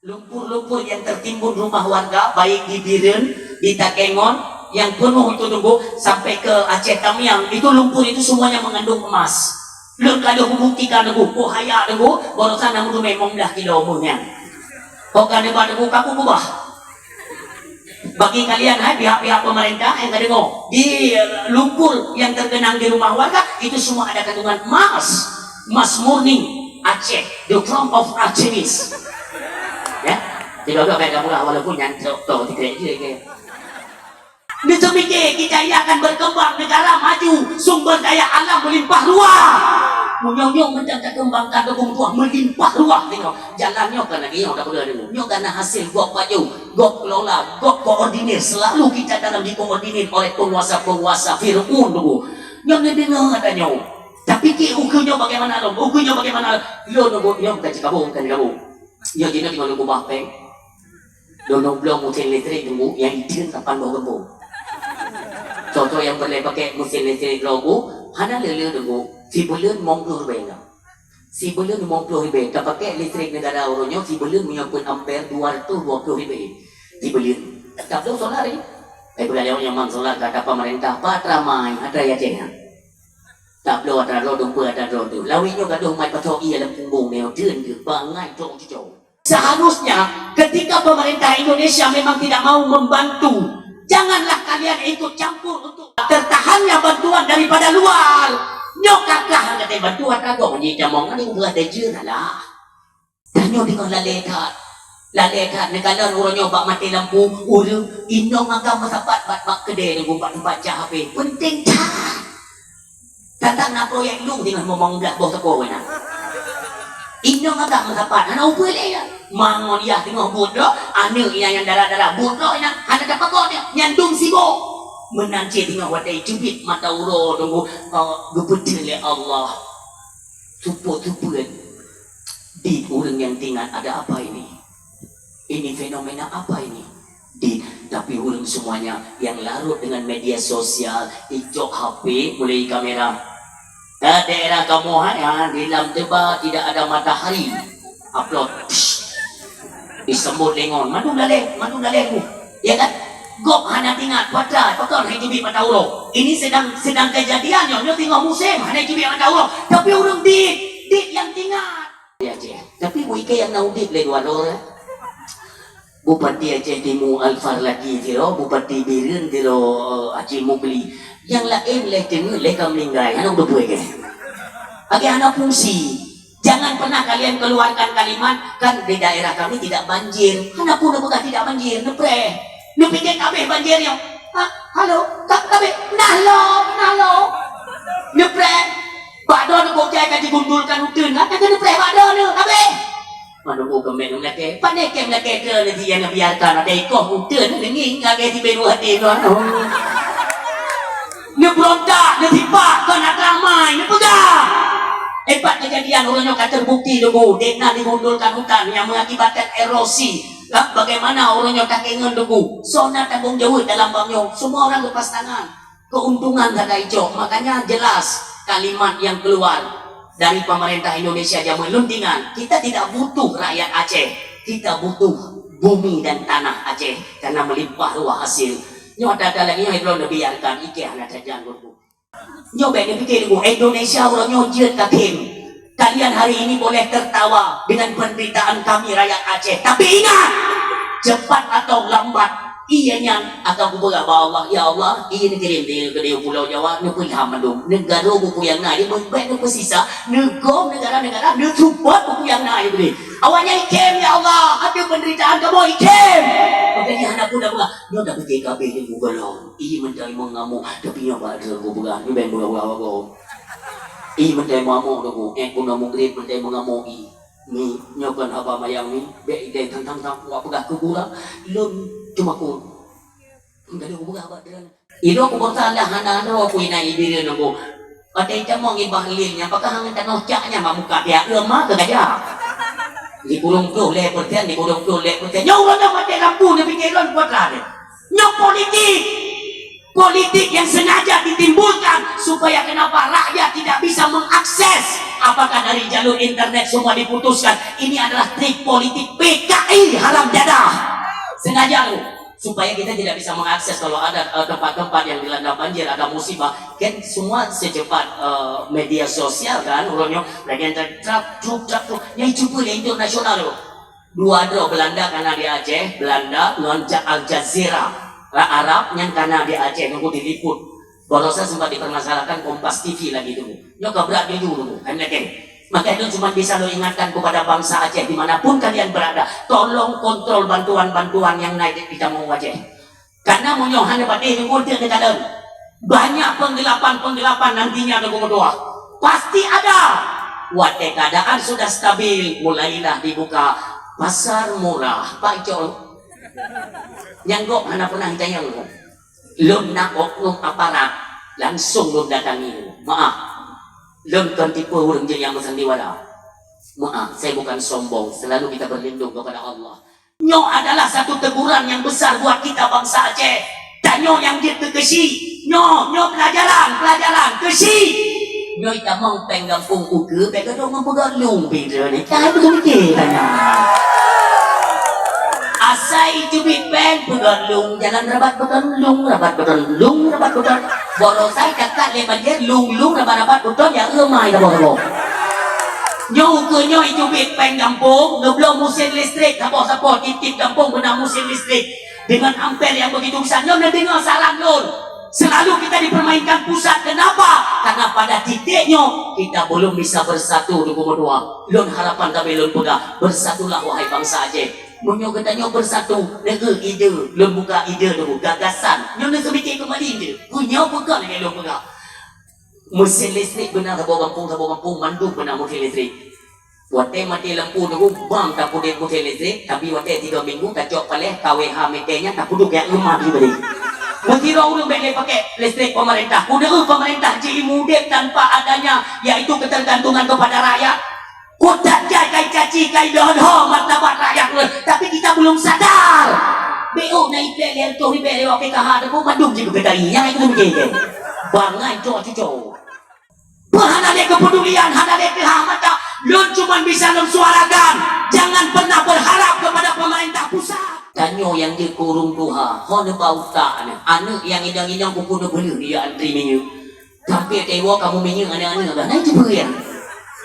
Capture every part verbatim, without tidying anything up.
Lumpur-lumpur yang tertimbun rumah warga, baik di Bireuen, di Takengon, yang penuh itu nunggu sampai ke Aceh Tamiang, itu lumpur itu semuanya mengandung emas. Lôn ka lheueh buktikan nunggu, ku haya nunggu, barosan nyang meureume limong blah kilo meuh nyan. Ho ka neuba nunggu, ka kukeubah. Bagi kalian, hai pihak-pihak pemerintah yang ka deungoe, di, eh, lumpur yang tergenang di rumah warga, itu semua ada kandungan emas. Emas murni Aceh, the crown of Artemis. Ya, jadi agak baik dah murah, walaupun nyan tok, tok tiga je ke. Neuteumike kita ini akan berkembang, negara maju, sumber daya alam melimpah ruah. Meunyoe-nyoe mantong takeumbangkan, takeumbangkan melimpah ruah, tengok. Jalan nyoe kan lagi nyoe dak peugah dulu. Nyoe kan hasil gob pajoh, gob kelola, gob koordinir. Selalu kita dalam dikoordinir oleh penguasa-penguasa Firaun dulu. Nyoe neudeungoe ata nyoe. Tapi cit ukeue nyoe bagaimana lom? Ukeue nyoe bagaimana lom? Lôn nunggu nyoe bukan cikabong, bukan cikabong. Nyoe jinoe tinggal nunggu bah peng. Lôn bloe mesin listrik nunggu yang ideal kapan boh geumbong. Contoh yang boleh pakai mesin listrik droe nunggu, hana lele nunggu. Sibuleuen limong ploh ribèe nyoe. Sibuleuen limong ploh ribèe, tapakai listrik negara uroe nyoe sibuleuen meunyoe peuet ampere dua ratus dua ploh ribèe. Sibuleuen. Tabloe solar ni. Eh, peugalak nyang mang solar kata pemerintah, pat ramai, atra Aceh nyan. Tabloe atra droe, dumpeue atra droe tu. Lawét nyoe gadoh mat pasoe ié lam punggong nyoe, deun geuh, bangai trok cucong. Seharusnya ketika pemerintah Indonesia memang tidak mau membantu, janganlah kalian ikut campur untuk tertahannya bantuan daripada luar. Nyoe kakah kata bantuan kagok ni jamong ni udah ada je lah. Tanyoe teungoh lalée that. Lalée that, neukalon uroe nyoe bak maté lampu, ureuëng inong agam meusapat bak-bak keudée nunggu bak teumpat cah H P. Peunteng that. Tantang na proyek lung teungoh mumong blah boh teuko na. Inong agam meusapat, hana upeue lé ya. Mangon yah teungoh buet droe, aneuk inan nyang dara-dara buet droe inan, hana tapagot nyan, nyan dum sibok. Meunan cit teungoh watée cubiet mata uroe nunggu, eh, geupeuteun lé Allah. Supot-supot. Dit ureuëng nyang teuingat, ada apa ini? Ini fenomena apa ini? Dit, tapi ureuëng semuanya yang larut dengan media sosial, icok H P, mulai kamera. Eh, daerah kamoe hai, ha, di lam teuba tidak ada matahari. Upload. Psh. Disambot lé ngon. Mandum daleh, mandum daleh tu. Ya kan? Gob hana teuingat, putra, pakon hai cubiet mata uroe. Ini sedang, sedang kejadian nyoe, nyoe teungoh musém, hana cubiet mata uroe. Tapi ureuëng dit, dit nyang teuingat. Ya, Aceh. Tapi bukan nyang na udép lé dua droe, ya. Bupati Aceh Timu Al-Farlaki sidroe, Bupati Bireuen sidroe, eh, Aceh Mukli. Nyang laén lé teungeut lé ka meuninggai, hana udép lagi. Lagi hana fungsi. Jangan pernah kalian keluarkan kalimat, "Kan di daerah kami tidak banjir." Hana peue neupeugah tidak banjir, neupreh. Neupike kabeh banjir nyoe. Ha, halo, ka-, kabeh. Nah lom, nah lom. Neupreh. Bak droeneuh bukjai ka jigundulkan uteuen, hana keuneuk preh bak droeneuh, habéh. Mandum keumet meulakée, pane kée meulakée keu lagée nyang neubiarkan, ada ikoh uteuen, deungieng lagée sibée dua hati droeneuh. Neubeurontak, neusipak, kon atra amai, neupeugah. Hebat kejadian uroe nyoe ka terbukti leubeh, dek na digundulkan hutan nyang mengakibatkan erosi. Ha, bagaimana uroe nyoe takengon leubeh? Soe na tanggong jaweueb dalam bab nyoe? Semua orang lepas tangan. Keuntungan sagai cok. Makanya jelas kalimat yang keluar dari pemerintah Indonesia jameun lôn teuingat, kita tidak butuh rakyat Aceh. Kita butuh bumi dan tanah Aceh karena melimpah ruah hasil. Nyoe ada-ada lagi nyoe droe neubiarkan, ikeh hana tajak gurgu. Nyoe bék neupike gurgu, Indonesia uroe nyoe jeuet ka khem. Kalian hari ini boleh tertawa dengan penderitaan kami rakyat Aceh. Tapi ingat, cepat atau lambat, ié nyan akan kupeugah bak Allah, "Ya Allah, ié neukirém di, di Pulau Jawa, neupeulham mandum. Neugaro buku nyang na, ié bèk neupeusisa, neugom neugara-neugara, neusupport buku nyang na, ié beude." Awaknyan ikhem, "Ya Allah, ateueh penderitaan kamoe ikhem." Maka nyan hana pun dah peugah, nyoe dah beutôi kabeh di gulong. Ié mantong mengamuk, tapi nyoe bak droe kupeugah, nyoe bék peugah-peugah bak gob. Ié mantong mengamuk, eh, pun mengamuk, ié mantong mengamuk, ié. Ni, nyoe kon haba mayang ni, bék idai thang-thang-thang, wak peugah keu gura, lôn teumakot. Hana lôn peugah bak droeneuh. Ilôn kubosan dah hana droe ku inan ié Bireuen nunggu. Watèe itamong i bahlil nyan, pakon hana tanoh cak nyan bak muka tiep, eu ma keu gajah. Di kurong ploh lhèe persen, di kurong ploh lhèe persen. Nyoe ureueng nyoe maté lampu, neupike lôn kuat lah deh. Nyoe politik. Politik yang sengaja ditimbulkan supaya kenapa rakyat tidak bisa mengakses, apakah dari jalur internet semua diputuskan. Ini adalah trik politik P K I haram jadah. Sengaja tu, supaya kita tidak bisa mengakses kalau ada, eh, tempat-tempat yang dilanda banjir, ada musibah. Kan semua secepat, eh, media sosial kan, uroe nyoe lagi trap, truk, trap, truk. Nyang cuba lé internasional tu. Dua droe Belanda kana di Aceh, Belanda ngon Ja-, Al Jazeera. Ra-, Arab nyang kana di Aceh nunggu diliput. Barosa sempat dipermasalahkan Kompas T V lagi tu. Nyoe ka brat juju tu, kan lagèe. Maka itu cuma bisa lo ingatkan kepada bangsa Aceh dimanapun kalian berada, tolong kontrol bantuan-bantuan yang naik di kampung Aceh. Karena meunyoe hana padeh nyumbul teuk neukalon, banyak penggelapan-penggelapan nantinya di Gubernur. Pasti ada. Watèe keadaan sudah stabil, mulailah dibuka pasar murah. Pak Icok, nyang gob hana pernah ditanyong. Lôn na oknum aparat, langsung lôn datangi. Maaf, lôn kon tipe ureueng jih nyang meusandiwara. Maaf, saya bukan sombong, selalu kita berlindung kepada Allah. Nyoe adalah satu teguran yang besar buat kita bangsa Aceh. Tanyoe nyang jeuet keu keushi. Nyoe, nyoe pelajaran, pelajaran keushi. Nyoe tamong péng gampông ukeue, bèk gadôh ngon peugah lông pih droeneuh. Ka beutôi mikir tanyoe. Asai teubiet péng peugah lông, jalan rabat beutôi lông, rabat beutôi lông, rabat beutôi. Barosa takat lé banjir, lông-lông, rabat-rabat beutôi, ya, eu mai saboh-saboh. Nyoe ukeue nyoe iteubiet péng gampông, geubloe meusén listrik saboh-saboh, tiep-tiep gampông beuna meusén listrik. Dengan ampere yang begitu besar, nyoe neudeungoe saran lôn. Selalu kita dipermainkan pusat. Kenapa? Karena pada titik nyoe, kita belum bisa bersatu, Teungku Meutuah. Lôn harapan tapi lôn peugah, bersatulah, wahai bangsa Aceh. Meunyoe geutanyoe bersatu, neueu ide, lôn buka ide dulu, gagasan. Nyoe neuseumiké keumbali ide. Meunyoe buka lagèe lôn peugah. Meusén listrik beuna saboh gampông, saboh gampông mandum beuna meusén listrik. Watèe maté lampu nyoe, bang tapeudeuh meusén listrik, tapi watèe tiga minggu tacok paléh K W H meter nyan tapeuduek jak rumah jih balik. Meusidroe ureueng bèk lé pakèk listrik pemerintah. Keuneuk pemerintah jih udép tanpa adanya, yaitu ketergantungan kepada rakyat. Kota jai kai caci, kai doh-doh martabat rakyat ulôn, tapi kita belum sadar. Beu na iblih lé tuh ribèe lewat P K H tu mandum jih keutai. Nyang itu mikir ke? Bangai cok cuco. Hana lé kepedulian, hana lé keuhah mata. Lôn cuma bisa lôn suarakan. Jangan pernah berharap kepada pemerintah pusat. Tanyoe nyang jeuet keu ureueng tuha, ho neuba utak nyoe. Aneuk nyang inong-inong kuku neubeuleuh di antri minyeuk. Tapi teuiwoe kamoe minyeuk aneuk-aneuk bah, na jeupeue.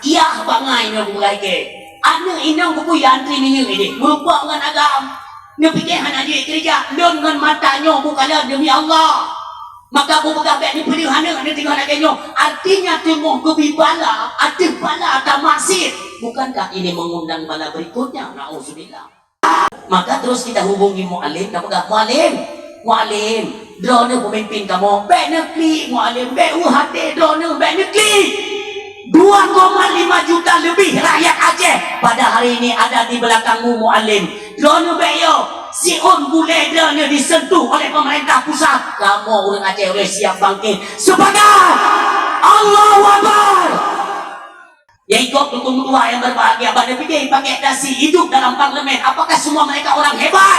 Yah bangai nyoe kupeugah ikei. Aneuk inong kuku ya antri minyeuk ideh, meurupok ngon agam. Neupiké hana jeuet keureuja, lôn ngon mata nyoe kukalon demi Allah. Maka kupeugah bèk neupeudeuh aneuk neudeungoe lagèe nyoe. Artinya teungoh geubi bala, ateueh bala tamaksiet. Bukankah ini mengundang bala berikutnya? Nauzubillah. Maka terus kita hubungi Mualem, kita peugah, "Mualem, Mualem, droeneuh pemimpin kamoe, bèk neuklik, Mualem, bèk u hati droeneuh, bèk neuklik." Dua koma lima juta lebih rakyat Aceh pada hari ini ada di belakangmu, Mualem. Droeneuh bèk yo, siôn gulèe droeneuh disentuh oleh pemerintah pusat, kamoe ureueng Aceh ulèh siap bangkit. Sepakat! Allahu Akbar! Ya, ikot dukung dua yang berbahagia, pada pikir pakai dasi hidup dalam parlemen. Apakah semua mereka orang hebat?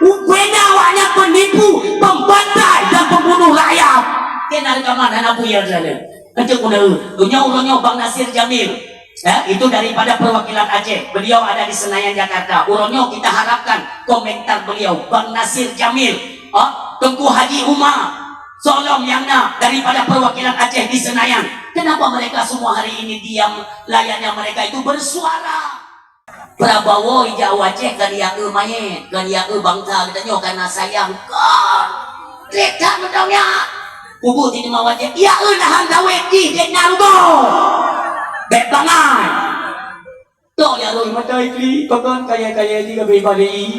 Rupanya awaknya penipu, pembantai, dan pembunuh rakyat. Kena rekaman hana buya sana. Kata guna, dunia uroe nyoe Bang Nasir Jamil. Ya, itu daripada perwakilan Aceh. Beliau ada di Senayan, Jakarta. Uroe nyoe kita harapkan komentar beliau, Bang Nasir Jamil. Oh, Tengku Haji Umar. Soalnya nyang na daripada perwakilan Aceh di Senayan. Kenapa mereka semua hari ini diam, layaknya mereka itu bersuara? Prabowo ijak u Aceh kon ijak eu manyét, kon ijak eu bangsa geutanyoe, karena sayang. Kon! Trép that mantong nyak! Kubu di teuma u Aceh, ijak eu nahan sawét jih, dék na rugoe! Bèk bangai! Tok ya roh mata ikli, pakon kaya-kaya jih ka beubalék.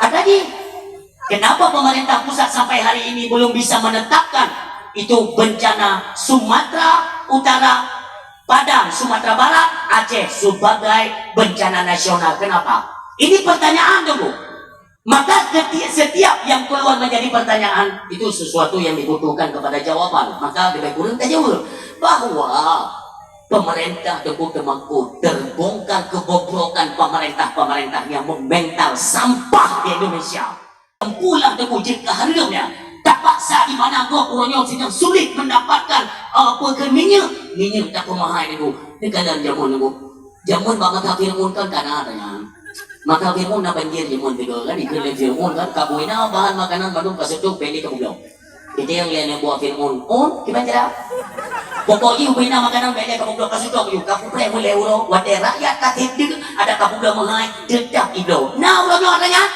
Ada jih. Kenapa pemerintah pusat sampai hari ini belum bisa menetapkan itu bencana Sumatera Utara, Padang, Sumatera Barat, Aceh sebagai bencana nasional? Kenapa? Ini pertanyaan dulu. Maka seti-, setiap yang keluar menjadi pertanyaan, itu sesuatu yang dibutuhkan kepada jawaban. Maka lebih kurang terjawab bahwa pemerintah Teuku Teungku terbongkar kebobrokan pemerintah-pemerintah yang memental sampah di Indonesia. Pulang Teuku jeuet keu hareuem nyan. Tak Saat di mana gob uroe nyoe sedang sulit mendapatkan, eh, apa ke minyeuk, minyeuk tapeumahai Teungku. Neukalon jameun Teungku. Jameun bak masa Fir'aun kan kana tanyan. Masa Fir'aun na banjir jameun tiga kan, ikut lé Fir'aun kan, ka bui na bahan makanan bandum ka seutôt bèk lé ka peubloe. Itu nyang lé aneuk buah Fir'aun. Oh, kiban cara? Pokok jih bui na makanan bèk lé ka peubloe, ka seutôt ju. Ka pupreh mulai uroe, watèe rakyat ka tieb, ada ka peubloe meuhai, teutap ibloe. Na uroe nyoe tanyan?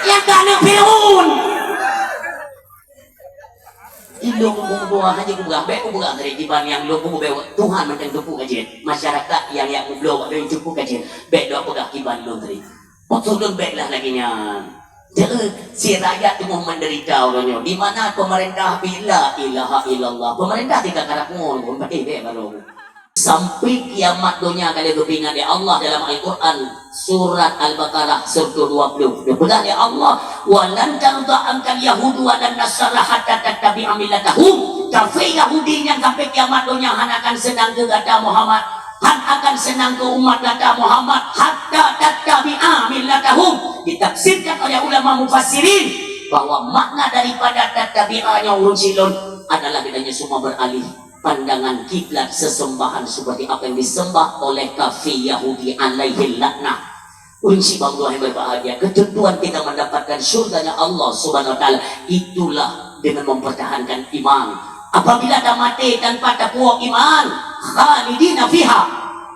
Nyang ka aneuk Fir'aun. Ilôn kupeugah, hana kupeugah, bèk kupeugah tadi kiban nyang lôn kupeugah, Tuhan mantong teupeu ka jeuet. Masyarakat nyang jak meubloe bak lôn teupeu ka jeuet. Bèk lôn peugah kiban lôn tadi. Maksud lôn bèk lah lagèe nyan. Jadi, si rakyat teungoh menderita uroe nyoe. Di mana pemerintah bila ilaha illallah. Pemerintah tidak karap ngon, pun pakai bèk baru. Sampai kiamat donya ka lheueh geupeuingat lé Allah dalam Al-Quran, surat Al-Baqarah, surah dua puluh. Geupeugah lé Allah, "Wa lan tarda ankal yahudu wa lan nasara hatta tattabi'a millatahum." Kafé Yahudi nyan sampai kiamat donya hana akan seunang keu gata Muhammad, hana akan seunang keu umat gata Muhammad, hatta tattabi'a millatahum. Ditafsirkan oleh ulama mufassirin bahwa makna daripada tattabi'a nyoe ureueng silôn adalah geutanyoe semua beralih pandangan kiblat sesembahan seperti apa yang disembah oleh kafir Yahudi alaihi laknah. Ureueng syiek bandum yang berbahagia, ketentuan kita mendapatkan surganya Allah Subhanahu wa Taala, itulah dengan mempertahankan iman. Apabila dah mati tanpa tapuwoe iman, khalidina fiha,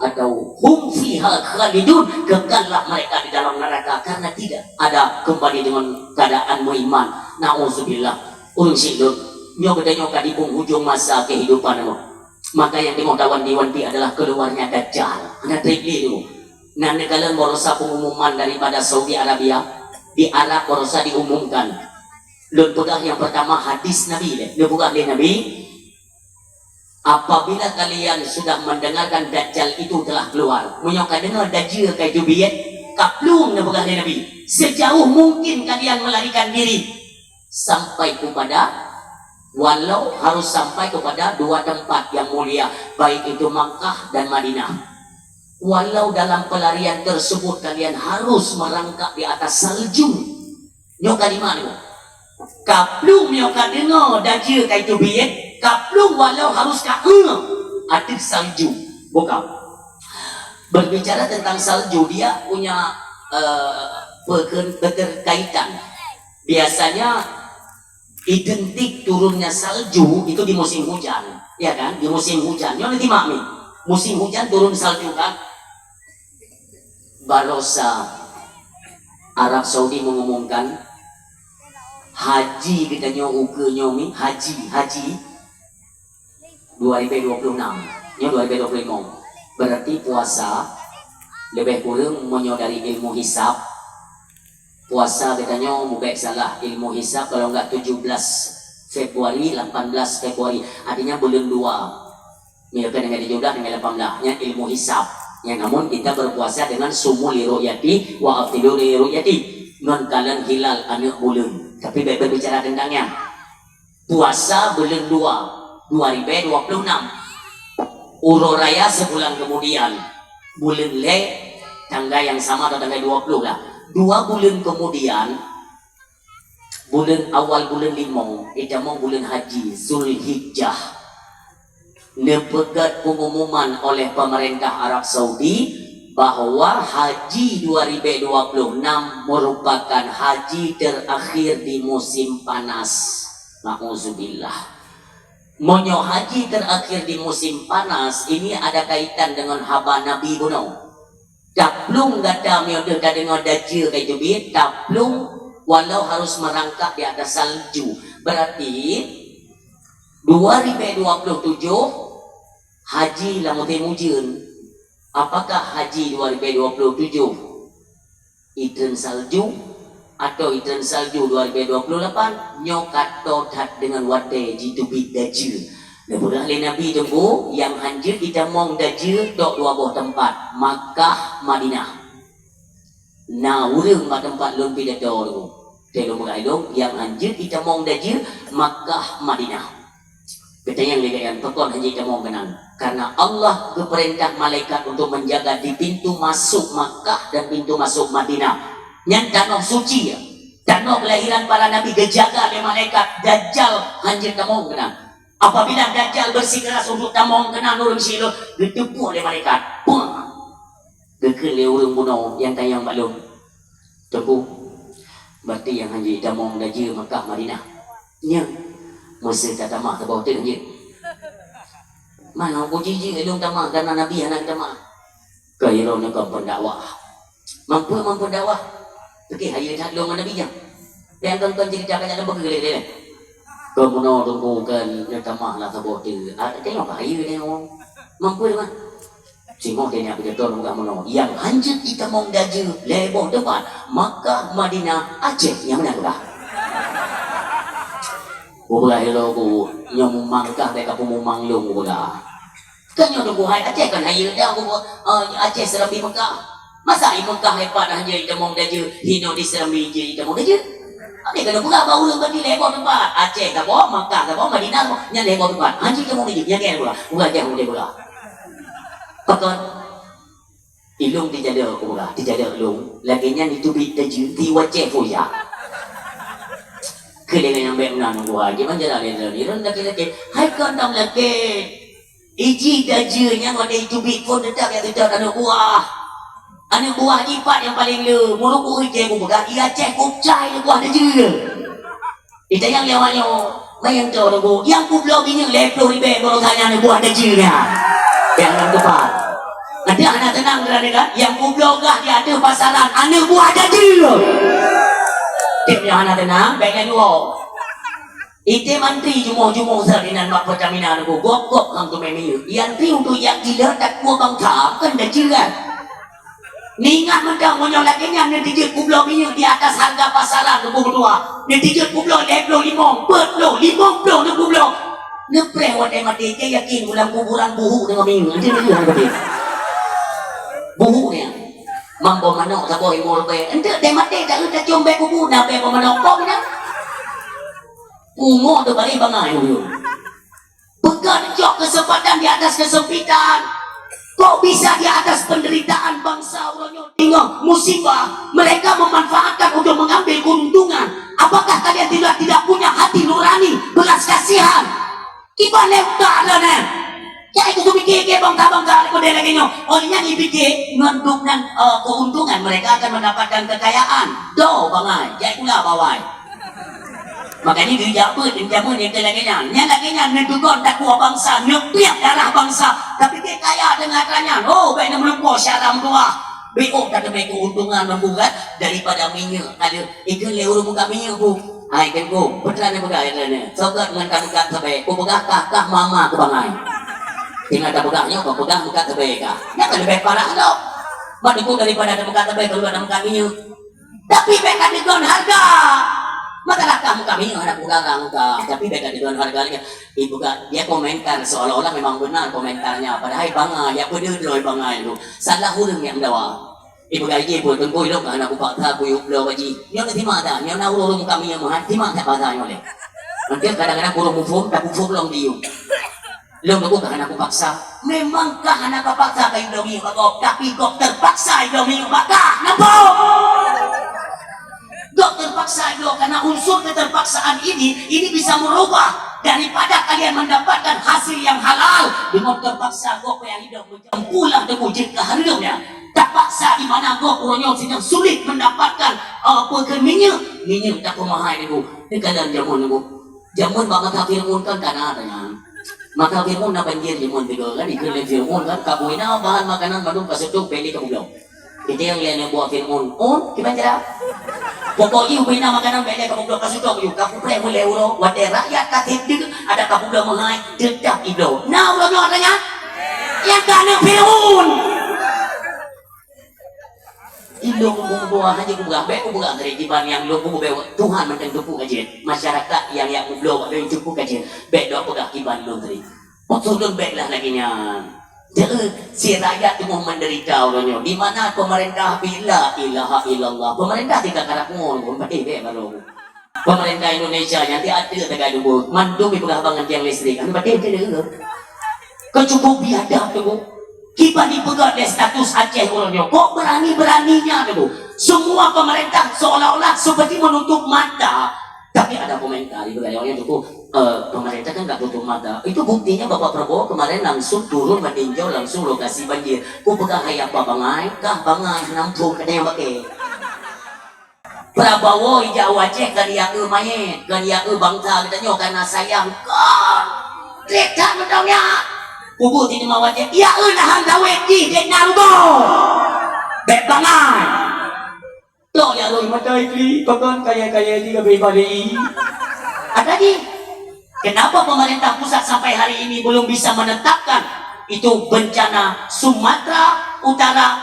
atau hum fiha khalidun, kekallah mereka di dalam neraka karena tidak ada kembali dengan keadaan beriman. Nauzubillah. Ureueng syiek lôn, nyoe geutanyoe ka di penghujung masa kehidupan nyoe. Maka nyang teungoh tawanti-wanti adalah keluarnya Dajjal. Hana trép lé nyoe. Nan neukalon barosa pengumuman daripada Saudi Arabia, di Arab barosa diumumkan. Lôn peugah nyang pertama hadis Nabi lé. Neupeugah lé Nabi, "Apabila kalian sudah mendengarkan Dajjal itu telah keluar, meunyoe ka deungoe dajeu ka jiteubiet, kaplueng," neupeugah lé Nabi, "sejauh mungkin kalian melarikan diri sampai kepada, walau harus sampai kepada dua tempat yang mulia, baik itu Makkah dan Madinah. Walau dalam pelarian tersebut kalian harus merangkak di atas salju." Nyoe kalimat nyoe. Kaplueng meunyoe ka deungoe dajeu ka jiteubiet, kaplueng walau harus ka eu ateueh salju. Bukan. Berbicara tentang salju, dia punya, eh, peker-, keterkaitan. Biasanya identik turunnya salju itu di musim hujan, ya kan? Di musim hujan. Nyoe timak mi. Musim hujan turun salju kan? Barosa Arab Saudi mengumumkan haji geutanyoe ukeue nyoe mi, haji, haji dua ribu dua puluh enam, nyoe dua ribu dua puluh lima. Berarti puasa lebih kurang meunyoe dari ilmu hisab, puasa geutanyoe mubek salah ilmu hisab kalau enggak tujuh belas Februari, lapan belas Februari, artinya buleuen dua. Meunyoe ka dengan tujuh belas, dengan lapan belas, nyan ilmu hisab. Yang namun kita berpuasa dengan sumu li ru'yati wa aftiru li ru'yati. Ngon kalon hilal aneuk buleuen. Tapi bèk berbicara tentang nyan. Puasa buleuen dua, dua ribu dua puluh enam. Uroe raya sebulan kemudian, buleuen lhèe, tanggai yang sama atau tanggai dua puluh lah. Dua buleuen kemudian, buleuen awal buleuen limong, itamong buleuen haji, Zulhijjah. Neupeugét pengumuman oleh pemerintah Arab Saudi bahwa haji dua ribu dua puluh enam merupakan haji terakhir di musim panas. Nauzubillah. Meunyoe haji terakhir di musim panas, ini ada kaitan dengan haba Nabi bunoe. Taplueng gata meunyoe ka deungoe dajeu ka jiteubiet, taplueng walau harus merangkak di atas salju. Berarti dua ribu dua puluh tujuh haji lam musim ujeuen. Apakah haji dua ribu dua puluh tujuh itreun salju atau itreun salju dua ribu dua puluh lapan? Nyoe ka toe that deungon watèe jiteubiet dajeu. Neupeugah lé Nabi Teungku, nyang hanjeuet jitamong dajeu tok dua boh teumpat, Makkah, Madinah. Na ureueng bak teumpat lôn pidato Teungku. Teuh lôn peugah ilôn, nyang hanjeuet jitamong dajeu, Makkah, Madinah. Geutanyong lé gobnyan, pakon hanjeuet jitamong keunan? Karena Allah geupeurintah malaikat untuk menjaga di pintu masuk Makkah dan pintu masuk Madinah. Nyan tanoh suci, ya. Tanoh kelahiran para nabi geujaga lé malaikat, Dajjal hanjeuet tamong keunan. Apabila Dajjal beusikeras untuk tamong keunan ureuëng Syiah, geuteupeue lé malaikat. Puah! Geukheun lé ureuëng bunoe nyang tanyong bak lôn, "Teungku, berarti nyang hanjeuet tamong Dajjal Makkah Madinah. Nyoe, meuseuh tatamah saboh teuk hanjeuet." "Manoe kujijeuet lôn tamah, kareuna Nabi hana geutamah." "Keu droeneuh kon peundakwah. Mampu, mampu dakwah. Pike hayeue that lôn ngon Nabi nyan. Nyang kon-kon cerita banyak lom beugeuleh-leh. Keu bunoe Teungku kan neutamah lah saboh teuk. Ah, tengok hayeue tengok. Mampu dah mah." Singoh teuh nyan beujeuet lom bunoe. Nyang hanjeuet jitamong Dajjal lhèe boh teumpat. Makkah, Madinah, Aceh nyang meunan peugah. Kupeugah ilôn ku, nyoe mumang kah, bèk kapeumumang lôn kupeugah. Kan nyoe Teungku hai Aceh kan hayeue dah ku, eh, Aceh Serambi Mekah. Masa i Mekah leupah dah jeuet jitamong Dajjal, hinoe di Serambi jeuet jitamong Dajjal. Ada keuneuk peugah bak ureuëng bak lhèe boh teumpat. Aceh saboh, Mekah saboh, Madinah saboh, nyan lhèe boh teumpat. Hanjeuet jitamong Dajjal, nyan keuh peugah. Peugah Aceh ulôn peugah. Pakon? Ilôn teujalok, kupeugah, teujalok lôn. Lagèe nyan iteubiet Dajjal, di u Aceh pun jak. Keu lagèe nyang bèk meunan, kupeugah, jiban jalan lé lôn. Ilôn lagèe-lagèe, hai kon tam lagèe. Iji Dajjal nyan watèe iteubiet phôn teutap jak seutôt aneuk buah. Aneuk buah jipat nyang paleng le, meurukuk ijèe kupeugah, i Aceh kucai aneuk buah Dajjal. Itanyong lé awak nyoe, "Manyang toe Teungku, nyang kubloe minyeuk lhèe ploh ribèe baroesa nyan aneuk buah Dajjal nyan?" Nyang nan teumpat. Adak hana teunang keunan kan? Nyang kubloe gah di ateueh pasaran aneuk buah Dajjal. Tiep nyoe hana teunang, bèk nyan dua. Ité mantri jumoh-jumoh sa inan bak Pertamina Teungku, gop-gop han teumè minyeuk. Nyang tri untuk jak gila takue bangsa, kan Dajjal kan? Neuingat mantong meunyoe lagèe nyan neuteujeuet kubloe minyeuk di atas hareuga pasaran Teungku meutuah. Neuteujeuet kubloe lhèe ploh limong, peuet ploh, limong ploh neukubloe. Neupreh watèe maté, keu yakin u lam kuburan buhu deungon minyeuk. Anteuk neujeuet watèe. Buhu nyan. Mambo manok saboh limong ribèe. Enteuk deh maté, tak eu tacom bèe kubu, na bèe manok kong nyan. Umu teuh bari bangai ulôn. Bukan cok kesempatan di atas kesempitan. Kok bisa di atas penderitaan bangsa uroe nyoe teungoh musibah, mereka memanfaatkan untuk mengambil keuntungan? Apakah kalian tidak, tidak punya hati nurani, belas kasihan? Iban lé utak droeneuh. Cai keu pike-pike bangsa-bangsa lé keude lagèe nyoe. Oh, nyan ipike ngon dum nan, eh, keuntungan mereka akan mendapatkan kekayaan. Do bangai, jai pula bawai. Makanya geujak beuet jameun nyang keu lagèe nyan. Nyan lagèe nyan neuteugon takue bangsa, neupiep darah bangsa. Tapi keu kaya deungon atra nyan, oh, bèk neumeulumpoe syara meutuah. Bèk oh ka teumè keuntungan meuburat daripada minyeuk. Aduh, ikheun lé ureueng muka minyeuk bu. Hai Teungku, peue teuma neupeugah lagèe nyan. Soe gèt ngon ka meukat sabé, kupeugah kah, kah mama kubangai. Tinggai tapeugah nyoe, kupeugah meukat sabé kah. Nyan ka leubeh parah lom. Ban Teungku daripada tameukat sabé, keuluar tameukat minyeuk. Tapi bèk kateugon hareuga. Masalah kah meukat minyeuk hana kularang kah, tapi bèk kateugon hareuga lagèe. Ipeugah, dia komentar seolah-olah memang benar komentarnya, padahai bangai, ya peue droe bangai tu. Salah ureueng nyang meudawa. Ipeugah jih peue, Teungku, ilôn ka hana kupaksa kuyue bloe bak jih. Nyoe na sima that, nyoe na ureueng-ureueng meukat minyeuk meuhan, sima that basa nyoe lé. Nanti kadang-kadang kureueng muphom, tapuphom lom diyum. Lôn Teungku ka hana kupaksa. Memang ka hana kapaksa kayue bloe minyeuk bak gob, tapi gob terpaksa bloe minyeuk bak kah. Nampak? Gob terpaksa bloe karena unsur keterpaksaan ini, ini bisa merubah daripada kalian mendapatkan hasil yang halal. Deungon terpaksa gob nyang hidup. Pulang teupeu jeuet keu hareuem nyan. Tapaksa di mana gob uroe nyoe sidang sulit mendapatkan, eh, peue kheun minyeuk, minyeuk tapeumahai Teungku. Neukalon jameun Teungku. Jameun bak masa Fir'aun kan ka na nyan. Masa Fir'aun na banjir jameun tiga kan, ikheun lé Fir'aun kan, ka bui na bahan makanan mandum ka seutôt, bèk lé ka peubloe. Jadi nyang lé aneuk buah Fir'aun, "Oh, kiban cara?" Pokok jih bui na makanan bèk lé ka peubloe, ka seutôt ju, ka peupreh meulé uroe, watèe rakyat ka sép deuh, adak ka peubloe meuhai, teutap ibloe. Na uroe nyoe atra nyan? Nyang ka aneuk Fir'aun. Ilôn kupeugah hana kupeugah, bèk kupeugah dari kiban nyang lôn kupeugah, Tuhan mantong teupeu ka jeuet. Masyarakat nyang jak meubloe bak lôn teupeu ka jeuet. Bèk dok peugah kiban lôn tadi. Maksud lôn bèk lah lagèe nyan. Jadi, si rakyat teungoh menderita uroe nyoe. Di mana pemerintah bila ilaha illallah. Pemerintah tinggal karap ngon, pun patéh bèk baru. Pemerintah Indonesia nyan ti ateueh tagai lumbôi, mandum ipeugah bang ngon tiang listrik. Anu patéh teuh. Keu cukup biadab Teungku. Kiban ipeugah lé status Aceh uroe nyoe. Kok berani-beraninya Teungku. Semua pemerintah seolah-olah seperti menutup mata. Tapi ada komentar di wilayah yang cukup, eh, pemerintah kan nggak tutup mata. Itu buktinya Bapak Prabowo kemarin langsung turun meninjau langsung lokasi banjir. Ku peugah hai apa bangai, kah bangai nampung katanya pakai. Prabowo ijak u Aceh kan ya e mayet, kan ya e bangsa kita nyoe karena sayang. Kon. Trek that meudonya. Kubu di lima wajib. Ya e nahan dawet jih dek na rugoe. Bek bangai. Tok ya roi mata ikli, pakon kaya-kaya jih gabe bali. Ada jih. Kenapa pemerintah pusat sampai hari ini belum bisa menetapkan itu bencana Sumatera Utara,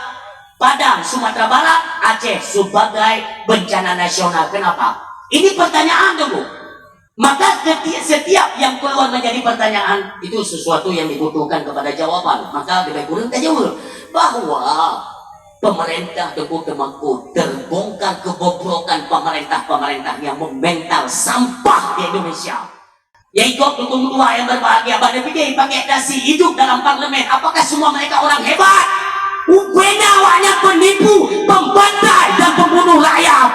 Padang, Sumatera Barat, Aceh sebagai bencana nasional? Kenapa? Ini pertanyaan dulu. Maka seti-, setiap yang keluar menjadi pertanyaan, itu sesuatu yang dibutuhkan kepada jawaban. Maka lebih kurang kita jawab bahwa pemerintah Teuku Teumangkut terbongkar kebobrokan pemerintah-pemerintah yang memental sampah di Indonesia. Ya ikut dukung tua yang berbahagia, pada pikir pakai dasi hidup dalam parlemen. Apakah semua mereka orang hebat? Rupanya awaknya penipu, pembantai dan pembunuh rakyat.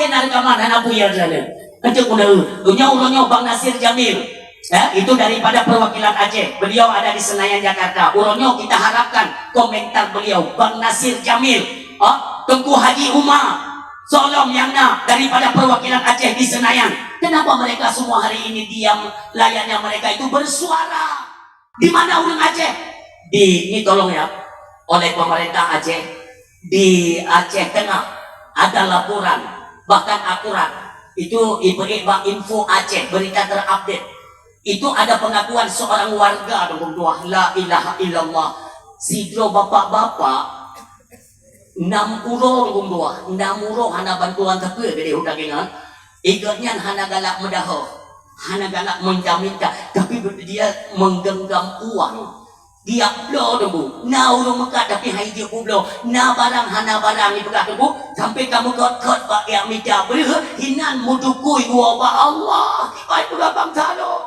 Kena rekaman hana buya sana. Kata kuda, dunia uronya Bang Nasir Jamil. Ya, itu daripada perwakilan Aceh. Beliau ada di Senayan, Jakarta. Uronya kita harapkan komentar beliau, Bang Nasir Jamil. Oh, Tengku Haji Umar. Solom yang na daripada perwakilan Aceh di Senayan. Kenapa mereka semua hari ini diam, layaknya mereka itu bersuara? Di mana ureuëng Aceh? Di, ini tolong ya, oleh pemerintah Aceh, di Aceh Tengah ada laporan, bahkan akurat. Itu ibarat bak Info Aceh, berita terupdate. Itu ada pengakuan seorang warga dong tuah, la ilaha illallah. Sidro bapak-bapak, nam uroe dong tuah, nam uroe hana bantuan tapi gede hutang ingat. Igat nyan hana galak meudahoh, hana galak minta-minta, tapi dia menggenggam uang. Tiap bloe teungku, na ureuëng meukat tapi hai jeuet peubloe, na barang hana barang jipeugah teungku, sampai ka meukot-kot bak jak mita breuh, hinan meudukui dua bak Allah. Kiban peugah bansa lôn.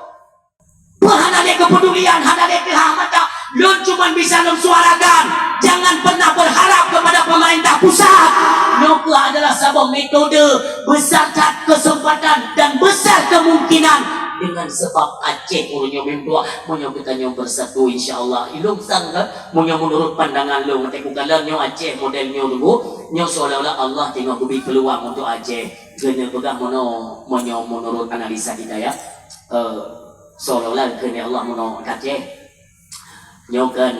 Bah hana lé keupedulian, hana lé keuhah mata, lôn cuma bisa lôn suarakan, jangan pernah berharap kepada pemerintah pusat. Nyoe adalah saboh metode besar that kesempatan dan besar kemungkinan dengan sebab Aceh ureuëng nyoe meutuah, meunyoe geutanyoe bersatu, insya Allah. Ilôn sang kan, meunyoe menurut pandangan lôn, watée kukalon nyoe Aceh model nyoe dulu, nyoe seolah-olah Allah teungoh geubri peluang untuk Aceh. Keuneuk peugah meunoe, meunyoe menurut analisa kita ya, eh, seolah-olah keuneuk Allah meunoe Aceh. Nyoe kan,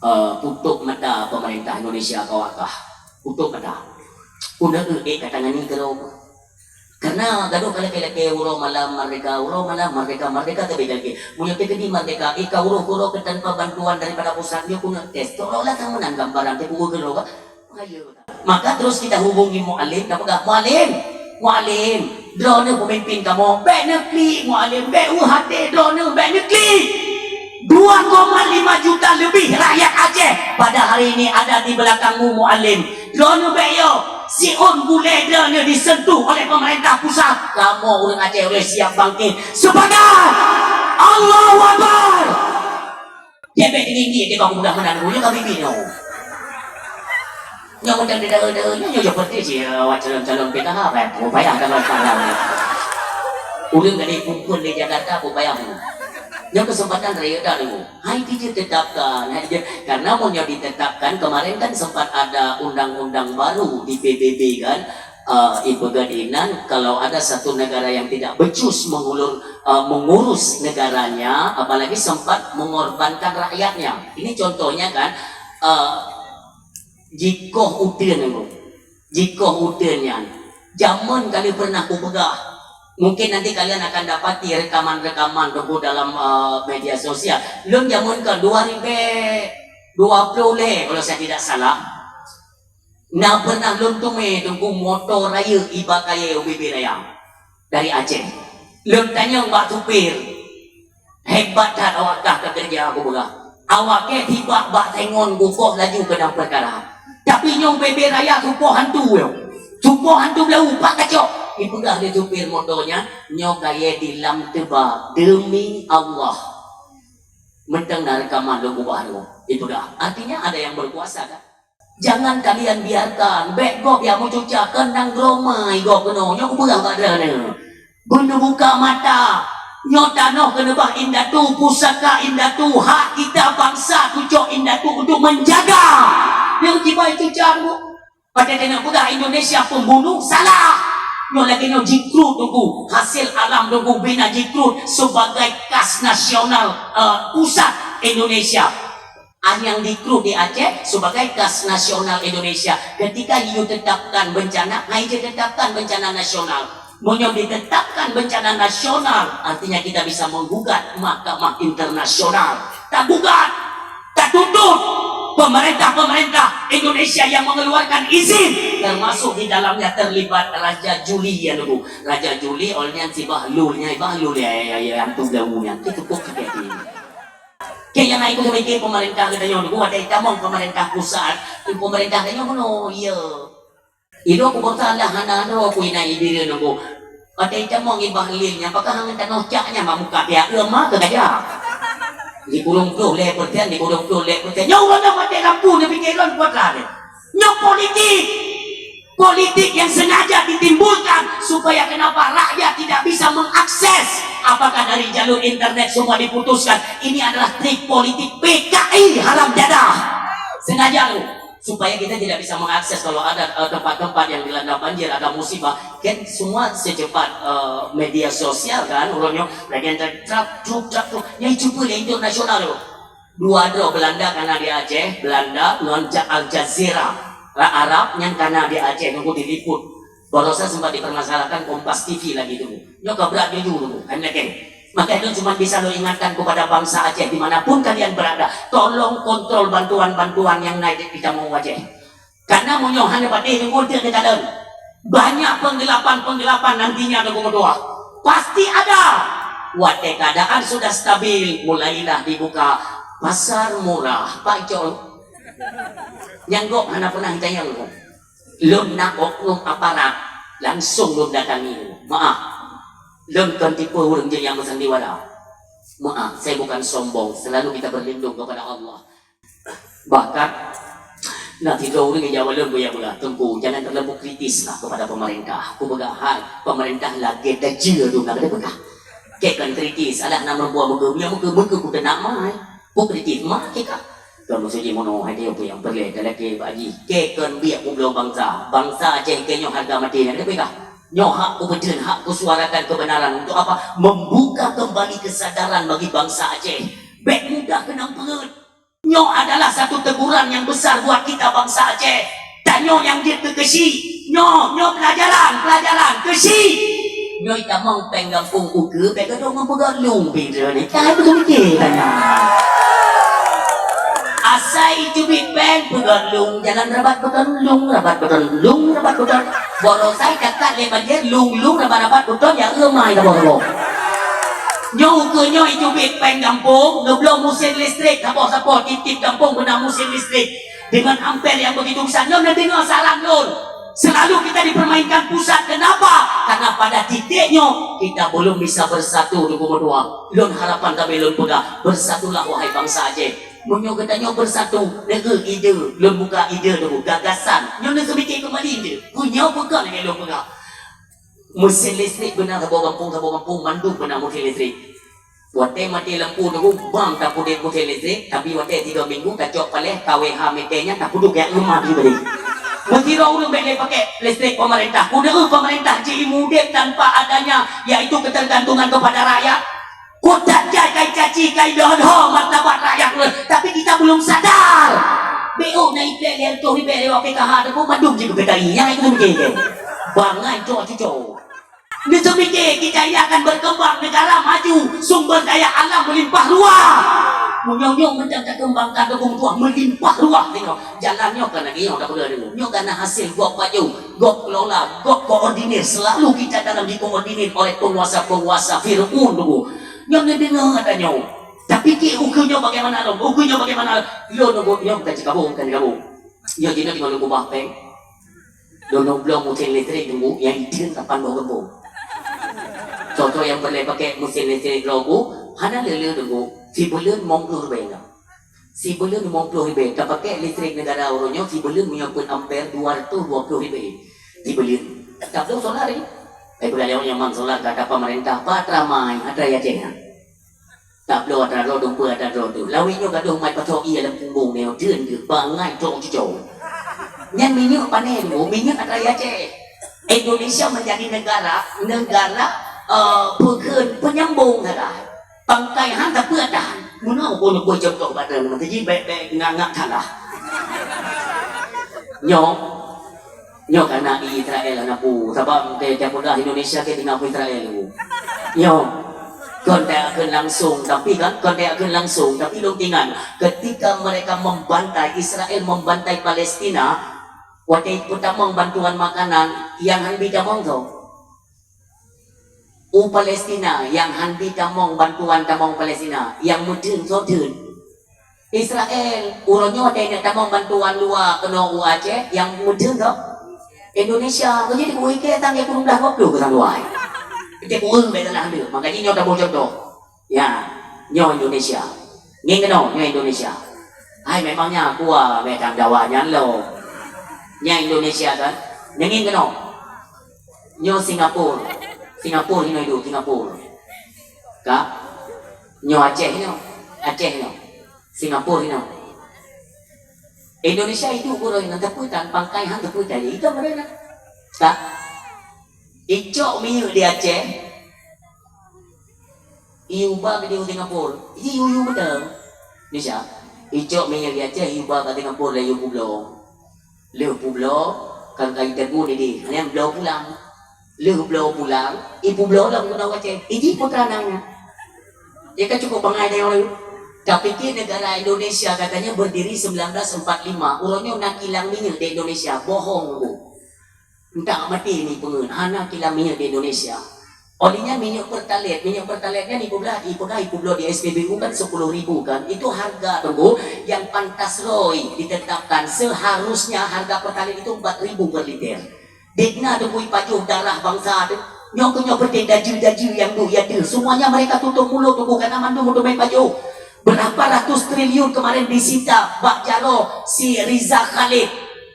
eh, putôk mata pemerintah Indonesia kawakah. Putôk mata. Keuneuk ék ka tangani keudroe. Karena gadoh ka lakée-lakée uroe malam merdeka, uroe malam merdeka, merdeka tapi ka lakée. Meunyoe teukeudi merdeka, éh ka uroe-uroe keu tanpa bantuan daripada pusat, nyoe keuneuk tes. Seolah-olah ka meunan gambaran teuh uroe keudroe ka. Maka terus kita hubungi Mualem, kita peugah, "Mualem, Mualem, droeneuh pemimpin kamoe, bèk neuklik, Mualem, bèk u hate droeneuh, bèk neuklik." Dua koma lima juta lebih rakyat Aceh pada hari ini ada di belakangmu, Mualem. Droeneuh bèk yo, siôn gulèe droeneuh disentuh oleh pemerintah pusat. Kamoe ureuëng Aceh udah siap bangkit. Sepakat! Allahu Akbar! Dia bèk tinggi-tinggi, dia bangun mudah meunan, ureuëng ka bibi nyoe. Nyoe meunan di daerah-daerah nyoe, nyoe seperti si, eh, awak calon-calon P K H, kan? Oh, payah calon-calon. Ureuëng dari Pungkun di Jakarta, pun payah pun. Nyoe kesempatan raya dah dulu. Hai ditetapkan, hai di-, karena mau nyoe ditetapkan, kemarin kan sempat ada undang-undang baru di P B B kan, eh, ipeugah inan, kalau ada satu negara yang tidak becus mengulur, eh, mengurus negaranya, apalagi sempat mengorbankan rakyatnya. Ini contohnya kan, eh, jikoh uteuen, jikoh uteuen nyan. Jameun kali pernah kupeugah, mungkin nanti kalian akan dapati rekaman-rekaman teungku dalam, eh, media sosial. Lôn jameun ka dua ribu dua puluh lé, kalau saya tidak salah. Na pernah lôn teumé teungku moto rayeuk iba kayèe u bibé raya dari Aceh. Lôn tanyong bak supir, "Hebat that awak kah ka keureuja," aku peugah. "Awak kèe sibak bak sengon gugoh laju keunong peukara. Tapi nyoe bibé raya supoh hantu nyoe. Supoh hantu blau pat kacok." Ipeugah lé supir moto nyan, "Nyoe kayèe di lam teuba, demi Allah." Mantong na reukaman lôn ubah nyoe. Ipeugah. Artinya ada yang berkuasa kan? Jangan kalian biarkan, bèk gob nyang meucuca, keunang geuromai gob keunoe, nyoe kupeugah bak droeneuh. Beuneubuka mata, nyoe tanoh keuneubah indatu, pusaka indatu, hak kita bangsa tucok indatu untuk menjaga. Nyang jibai cuca dulu. Watèe tanyoe peugah Indonesia pembunuh, salah. Nyoe lagèe nyoe jikrut Teungku, hasil alam Teungku bina jikrut sebagai kas nasional, eh, pusat Indonesia. Ah, nyang dikrut di Aceh sebagai kas nasional Indonesia. Ketika you tetapkan bencana, hai je tetapkan bencana nasional. Meunyoe ditetapkan bencana nasional, artinya kita bisa menggugat mahkamah internasional. Tagugat, tatuntut pemerintah-pemerintah Indonesia yang mengeluarkan izin, termasuk di dalamnya terlibat Raja Juli, ya, Teungku. Raja Juli, awaknyan si Bahlul, nyai Bahlul, ya, ya, ya, ya, hantu beuleumèe nyan. Itu kok sakét hati. Kèe nyang na ibu seumike pemerintah geutanyoe, Teungku, watèe itamong pemerintah pusat, pemerintah tanyoe bunoe, ya. Ido ku bosan lah hana droe ku inan i Bireuen Teungku. Watèe itamong i Bahlil nyan, pakon hana tanoh cak nyan bak muka pihak eu ma keu gajah. Dikurung ploh lhèe persen, dikurung ploh lhèe persen. Nyoe ureueng nyang maté lampu neupiké lôn kuat lah deh. Nyoe politik. Politik yang sengaja ditimbulkan supaya kenapa rakyat tidak bisa mengakses. Apakah dari jalur internet semua diputuskan? Ini adalah trik politik P K I haram jadah. Sengaja tu. Supaya kita tidak bisa mengakses kalau ada, eh, tempat-tempat yang dilanda banjir, ada musibah, kan semua secepat, eh, media sosial kan, ureueng nyoe lagi trap, trup, trap, trup. Nyang cuba lé internasional tu. Dua droe Belanda kana di Aceh, Belanda ngon Ja-, Al Jazeera, Arab nyan kana di Aceh nunggu diliput. Barosa sempat dipermasalahkan Kompas T V lagi tu. Nyoe ka brat jujur tu, kan lagèe. Maka itu cuma bisa lo ingatkan kepada bangsa Aceh dimanapun kalian berada, tolong kontrol bantuan-bantuan yang naik di kamu Aceh. Karena meunyoe hana padeh nunggu untuk dikalon, banyak penggelapan-penggelapan nantinya ada kemudian. Pasti ada. Watèe keadaan sudah stabil, mulailah dibuka pasar murah. Pak Icol, nyang gob hana pernah ditanya. Lôn na oknum aparat, langsung lôn datangi. Maaf, lôn kon tipe ureueng jih nyang meusandiwara. Maaf, saya bukan sombong, selalu kita berlindung kepada Allah. Bahkan, na sidroe ureueng nyang jaweueb lôn buya beurah, Teungku, jangan terlalu kritis lah kepada pemerintah. Kupeugah hai, pemerintah lagèe dajeue dum na geupeugah. Kèe kon kritis, alah na meubuet meukeue, meunyoe meukeue, meukeue kuteunak mai. Kukritis mak kika. Lôn meusuji meunoe hai teuh peue nyang peureulèe talakèe bak jih. Kèe kon biek kubloe bansa. Bansa Aceh kèe nyoe hareuga maté nyan leubeh kah. Nyoe hak kupeuteun, hak kusuarakan kebenaran. Untuk apa? Membuka kembali kesadaran bagi bansa Aceh. Bèk mudah keunong peureut. Nyoe adalah satu teguran yang besar buat kita bansa Aceh. Tanyoe nyang jeuet keu keuchik. Nyoe, nyoe pelajaran, pelajaran. Keuchik. Nyoe itamong péng gampông ukeue, bèk gadôh ngon peugah lông pih droeneuh. Ka beutôi-beutôi tanyoe. Asai icubit péng, peugah lông, jalan rabat beuton, lông rabat beuton, lông rabat beuton. Barosa icakat lé banjir, lông, lông rabat-rabat beuton, ya eu mai saboh-saboh. Nyoe ukeue nyoe icubit péng gampông, geubloe meusén listrik, saboh-saboh tiep-tiep gampông beuna meusén listrik. Dengan ampere yang begitu besar, nyoe neudeungoe saran lôn. Selalu kita dipermainkan pusat. Kenapa? Karena pada titik nyoe, kita belum bisa bersatu, Teungku meutuah. Lôn harapan tapi lôn peugah, bersatulah wahai bangsa Aceh. Meunyoe geutanyoe bersatu, neueu ide, lôn buka ide dulu, gagasan. Nyoe neuseumiké keumbali ide. Meunyoe peugah lagèe lôn peugah. Meusén listrik beuna saboh gampông, saboh gampông, mandum beuna meusén listrik. Watèe maté lampu nunggu, bang tapeuduek meusén listrik, tapi watèe tiga minggu tacok paléh K W H meter nyan tapeuduek jak rumah jih balik. Meusidroe ureueng bèk lé pakèk listrik pemerintah. Kudeuh pemerintah jimu udép tanpa adanya, yaitu ketergantungan kepada rakyat. Kuteuka kai caci, kai doh-doh martabat rakyat ulôn, tapi kita belum sadar. Beu na iplek lhèe reutôh ribèe lewat P K H teuh mandum jih keu P K I. Nyang itu mikir ke? Bangai cok cuco. Neuseumiké kita ini akan berkembang, negara maju, sumber daya alam melimpah ruah. Meunyoe nyoe mantong takeumbangkan, takeumbang melimpah ruah tengok. Jalan nyoe kan lagèe nyoe, tak peugah dulu. Nyoe karena hasil gob pajoh, gob kelola, gob koordinir. Selalu kita dalam dikoordinir oleh penguasa-penguasa Fir'aun dulu. Nyoe neudeungoe tanyoe. Tapi keu ukeue nyoe bagaimana lom? Ukeue nyoe bagaimana lom? Lôn nunggu nyoe bukan cikabung, bukan cikabung. Nyoe jinoe tinggal nunggu bah péng. Lôn bloe meusén listrik nunggu nyang ideun lapan boh geupông. Contoh nyang peureulèe pakèk meusén listrik droe ku, hana lé-lé nunggu, sibuleuen limong ploh ribèe. Sibuleuen limong ploh ribèe, tapakèk listrik negara uroe nyoe sibuleuen meunyoe peuet amper dua ratus dua ploh ribèe. Sibuleuen. Tabloe solar ni. Eh, bukan lewat nyang mang solar kata pemerintah, pat ramai, atra Aceh nyan. Tabloe atra droe, dumpeue atra droe tu. Lawét nyoe gadoh mai pasoe ié lam punggong nyoe, deun geuh, bangai trong cucong. Nyan minyeuk pané tu, minyeuk atra Aceh. Indonesia menjadi negara, negara, eh, peukheun penyambung sagai. Pangkai han tapi ada han. Meunoe ulôn bui contoh bak droeneuh, meuteujih bèk-bèk ngak-ngak salah. Nyoe, nyoe kana i Israel hana peue, sabab teupeugah Indonesia ke tinggai peue Israel tu. Nyoe, kon teuakheun langsung, tapi kan, kon teuakheun langsung, tapi lôn ingat, ketika mereka membantai, Israel membantai Palestina, watèe peutamong bantuan makanan, nyang han bi tamong soe? U Palestina nyang han bi tamong bantuan tamong Palestina, nyang meutheun soe theun? Israel. Uroe nyoe watèe neuk tamong bantuan luwa keunoe u Aceh, nyang meutheun soe? Indonesia. Keu jih di kuih ke tang ya kureueng blah dua puluh keu sang luwa. Kita kuih bèk salah lé. Maka jih nyoe tabloe contoh. Ya, nyoe Indonesia. Ngieng keunoe, nyoe Indonesia. Hai, memangnya aku ah, meunan Jawa nyan lo. Nyan Indonesia kan? Ngieng keunoe. Nyoe Singapura. Singapura hinoe iduek, Singapura. Ka? Nyoe Aceh hinoe. Aceh hinoe. Singapura hinoe. Indonesia iduek uroe nyoe, tapi tan pangkai han tapi tadi. Itu mereka. Ka? Icok minyeuk di Aceh. Iuba keu di Singapura. Iji yuyu beutôi. Misal, icok minyeuk di Aceh iuba ka Singapura lé yue peubloe. Lheueh peubloe, kan ka iteugu di di. Hana bloe pulang. Lheueh bloe pulang, ipeubloe lom keunoe Aceh. Iji putra nang nyan. Ia kan cukup bangai tanyoe. Tapike negara Indonesia katanya berdiri sembilan belas empat lima. Uroe nyoe na kilang minyeuk di Indonesia. Bohong tu. Entah mati ni pengen, hana kilang minyeuk di Indonesia. Oleh nyan minyeuk Pertalite, minyeuk Pertalite nyan ipeubloe, ipeugah ipeubloe di S P B U kan sepuluh ribu kan. Itu harga tunggu yang pantas roi ditetapkan. Seharusnya harga Pertalite itu empat ribu per liter. Dikna tunggu ipajoh darah bangsa tu. Nyoe keu nyoe penting daju-daju yang duek ya tu. Semuanya mereka tutup mulut tunggu karena mandum untuk main pajoh. Berapa ratus triliun kemarin disita bak jaroe si Riza Khalid,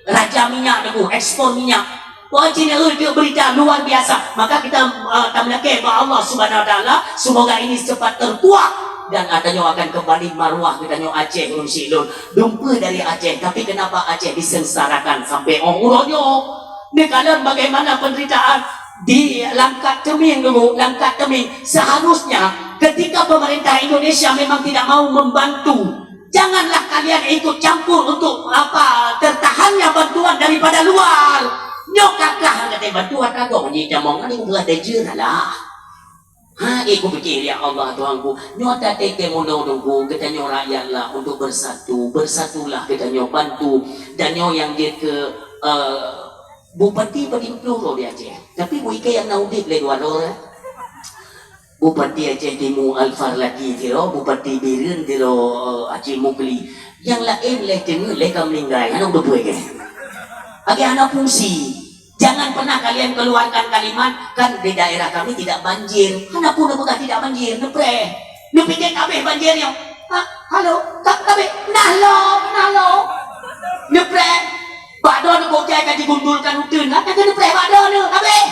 raja minyak tu, ekspor minyak. Wah, Cina, eh, dia berita luar biasa. Maka kita, uh, tameulakèe bak Allah Subhanahu Wa Taala, semoga ini cepat terkuak dan tanyoe akan kembali maruah geutanyoe Aceh ureueng syiek lôn. Dumpeue dari Aceh, tapi kenapa Aceh disengsarakan sampai 'oh uroe nyoe? Neukalon bagaimana penderitaan di Langkat Teumieng dulu, Langkat Teumieng. Seharusnya ketika pemerintah Indonesia memang tidak mau membantu, janganlah kalian ikut campur untuk apa tertahannya bantuan daripada luar. Nyoe kakah kata bantuan kagok ni jamong ni buat dejeur lah. Ha, eh, kupikir, ya Allah, Tuhanku, nyoe taté ke munoe nunggu geutanyoe rakyat lah untuk bersatu. Bersatulah geutanyoe bantu. Dan nyoe nyang jeuet keu, eh, Bupati padum ploh droe di Aceh. Tapi bukan nyang na udép lé dua droe, eh. Bupati Aceh Timu Al Farlaki sidroe, Bupati Bireuen sidroe, eh, Haji Mukli. Nyang laén lé teungeut lé ka meuninggai. Hana udép lé. Lagèe hana fungsi. Jangan pernah kalian keluarkan kalimat, "Kan di daerah kami tidak banjir." Hana pun neupeugah tidak banjir, neupreh. Neupike kabeh banjir nyoe. Ha, halo, ka-, kabeh. Nah lom, nah lom. Neupreh. Bak droe neubocai ka digundulkan uteuen, ha, ka neupreh bak droe neu, kabeh.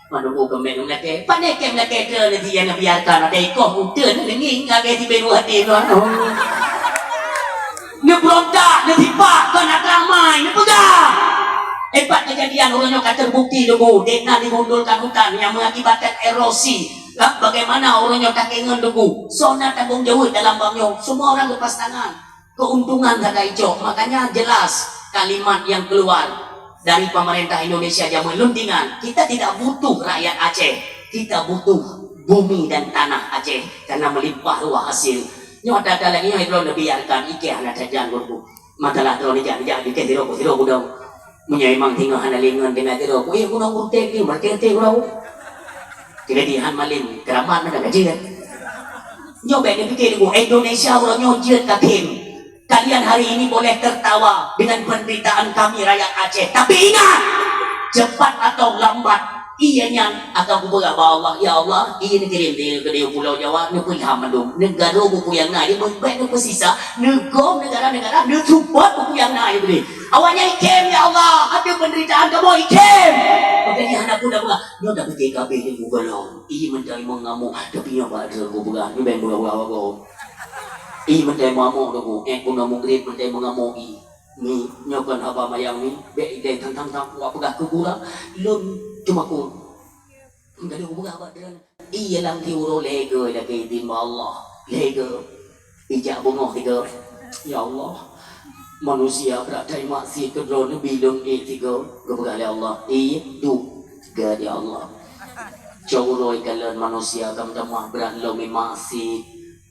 Mana mau kemeng lagi? Pandai kem lagi ke nanti yang biarkan ada ikut uteuen, nenging lagi di belu hati droe. Neuberontak, neusipak, kon atra mai, neupeugah. Hebat kejadian ureueng nyoe ka terbukti dulu, dena digundulkan hutan yang mengakibatkan erosi. Lah, bagaimana ureueng nyoe takengon dulu? Soe na tanggong jaweueb dalam bab nyoe? Semua orang lepas tangan. Keuntungan sagai cok. Makanya jelas kalimat yang keluar dari pemerintah Indonesia jameun lôn ingat, kita tidak butuh rakyat Aceh. Kita butuh bumi dan tanah Aceh karena melimpah ruah hasil. Nyoe ada lagi nyoe droe neubiarkan ikeh hana sajan guru. Masalah droe neujak, neujak dikeh sidroe, sidroe gudong. Meunyoe memang singoh hana lé ngon tinggai sidroe, ku, "Eh, gunong gurteng ni, meureuteng-reuteng gurau." Jadi han malem, keuramat mantong ka jeuet. Nyoe bèk neupike dulu, Indonesia uroe nyoe jeuet ka khem. Kalian hari ini boleh tertawa dengan penderitaan kami rakyat Aceh. Tapi ingat, cepat atau lambat, Iya nyan akan kupeugah bak Allah, "Ya Allah, iya neukirém di, di Pulo Jawa, neupeulham mandum. Neugaro buku nyang na, di bèk neupeusisa, neugom neugara-neugara, neusupport buku nyang na, iya beudeh. Awaknyan ikém, ya Allah, ateueh peunderitaan kamoe ikém." Maka nyan hana peue tapeugah, nyoe tapike kabeh di buku lom. Iya mantong mengamuk, tapi nyoe bak droe kupeugah, nyoe bèk peugah-peugah bak gob. Iya mantong mengamuk, eh, pun mengamuk, iya mantong mengamuk, iya. Mi, nyoe kon haba mayang mi, bèk idéh thang-thang-thang, wak peugah keu gura, lôn teumakot. Enggak ada peugah bak droe. Iya lam ti uroe lé goe lagèe idin bak Allah. Lé goe. Ijak beungoh tiga. Ya Allah, manusia brat that maksiet keu droe neubi lôn ék tiga. Geupeugah lé Allah, "Iya, duek tiga di Allah." Cok uroe ikalon manusia ka meutamah brat lom maksiet.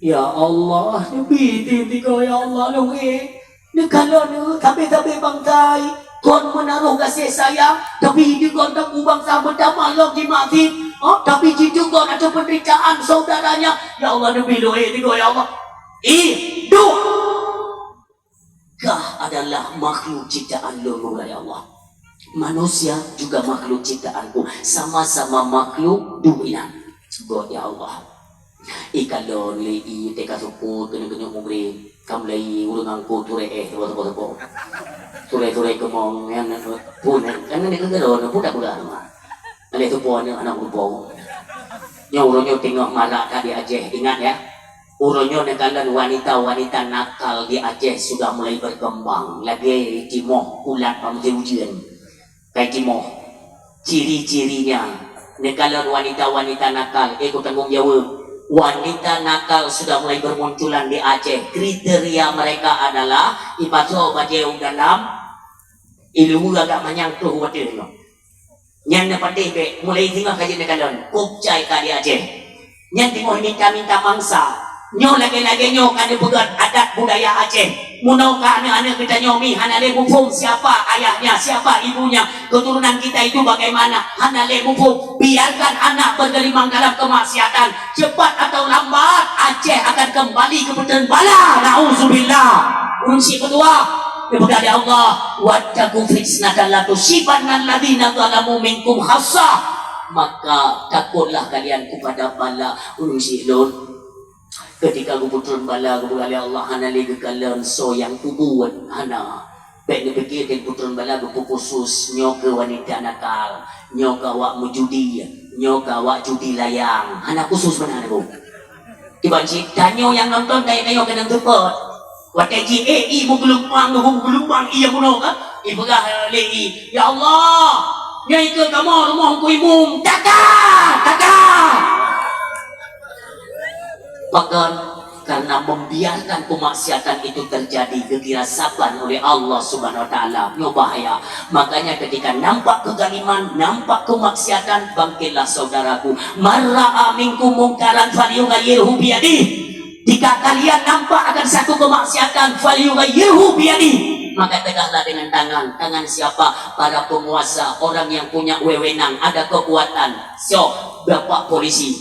Ya Allah, neubi idin tiga ya Allah lôn ék. Neukalon sabe-sabe bansa kon meunaroh gaséh sayang, tapi di kon teungku bansa meutamah lom jimaksiet, oh, tapi jiteugon ateueh peunderitaan saudaranya. Ya Allah, neubi lôn ék tiga, ya Allah. Ih, duek! Gah adalah makhluk ciptaan lôn, ya Allah. Manusia juga makhluk ciptaan-Ku, sama-sama makhluk duek inan. Gah, ya Allah. Ikalon lé i teuka seupôt keuneuk-keuneuk mugreb. Ka mulai ureueng angkot turée éh, sapo-sapo. Turée-turée keumong, nyan, pun, kan ni keugeulon, pun tak peugah nama. Alé seupôt aneuk, aneuk ureueng po. Nyoe uroe nyoe teungoh marak ka di Aceh, ingat ya. Uroe nyoe neukalon wanita-wanita nakal di Aceh sudah mulai berkembang, lagée timoh ulat bak musém ujeuen. Kai timoh, ciri-cirinya, neukalon wanita-wanita nakal, eh, kutanggong jaweueb. Wanita nakal sudah mulai bermunculan di Aceh. Kriteria mereka adalah ipasoe bajée u dalam, iluweue agak manyang troh u ateueh nyoe. Nyan neupatéh bék, mulai singoh ka jeuet neukalon, kôb cai ka di Aceh. Nyan teungoh minta-minta mangsa. Nyoe lagée-lagée nyoe ka neupeugét adat budaya Aceh. Meunoe ka aneuk-aneuk geutanyoe mi hana lé muphom siapa ayahnya, siapa ibunya, keturunan kita itu bagaimana, hana lé muphom. Biarkan anak bergelimang dalam kemaksiatan. Cepat atau lambat, Aceh akan kembali ke petren bala. Nauzubillah. Ureueng syiek meutuah, neupeugah lé Allah, "Wattaqu fitnatan la tusibanna alladzina zalamu minkum khassah." Maka takutlah kalian kepada bala. Ureueng syiek lôn, ketika geupeutrön bala, geupeugah lé Allah, hana lé geukalon soe nyang peubuet, hana. Bék neupike dan peutrön bala geupeu khusus, nyoe keu wanita nakal, nyoe keu awak meujudi, nyoe keu awak judi layang. Hana khusus meunan, Bu. Kiban cit, tanyoe nyang nonton, tanyoe-tanyoe keunong teupot. Watée ji, eh, i meugeulumpang, meugeulumpang, i nyang bunoe ka, ipeugah lé i, "Ya Allah, nyoe ikeu kamoe rumoh Teungku Imum, taka! Taka!" Pakon? Karena membiarkan kemaksiatan itu terjadi, geukira saban oleh Allah Subhanahu wa Taala. Nyoe bahaya. Makanya ketika nampak kezaliman, nampak kemaksiatan, bangkitlah saudaraku. "Man ra'a minkum munkaran falyughayyirhu biyadih." Jika kalian nampak akan satu kemaksiatan, "falyughayyirhu biyadih." Maka tegaklah dengan tangan. Tangan siapa? Para penguasa, orang yang punya wewenang, ada kekuatan. So, bapak polisi,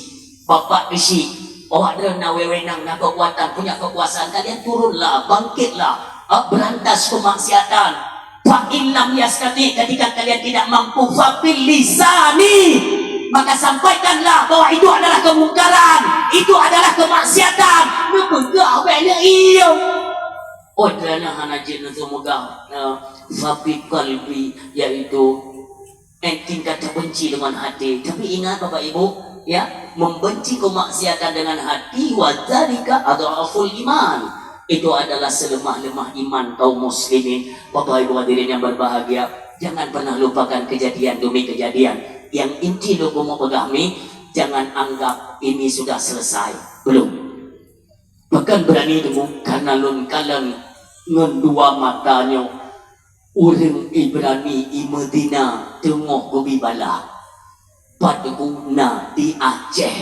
bapak keuchik, awak droe na wewenang, na kekuatan, punya kekuasaan. Kalian turunlah, bangkitlah, ah, berantas kemaksiatan. "Fa in lam yastati," ketika kalian tidak mampu, "fa bil lisani," maka sampaikanlah bahwa itu adalah kemungkaran, itu adalah kemaksiatan. Neupeugah bék lé i. Oh, kerana hana jeuet neupeugah, eh, "fa bi qalbi," yaitu, eh, tingkat terbenci dengan hati. Tapi ingat, Bapak Ibu, ya, membenci kemaksiatan dengan hati, "wa dzalika adhaful iman." Itu adalah selemah-lemah iman kaum muslimin. Bapak Ibu hadirin yang berbahagia, jangan pernah lupakan kejadian demi kejadian. Nyang inti lôn keumeung peugah mi, jangan anggap ini sudah selesai. Belum. Pakon beurani teungku, karena lôn kalon ngon dua mata nyoe ureueng Ibrani i Madinah teungoh geubi bala. Pat teungku na di Aceh.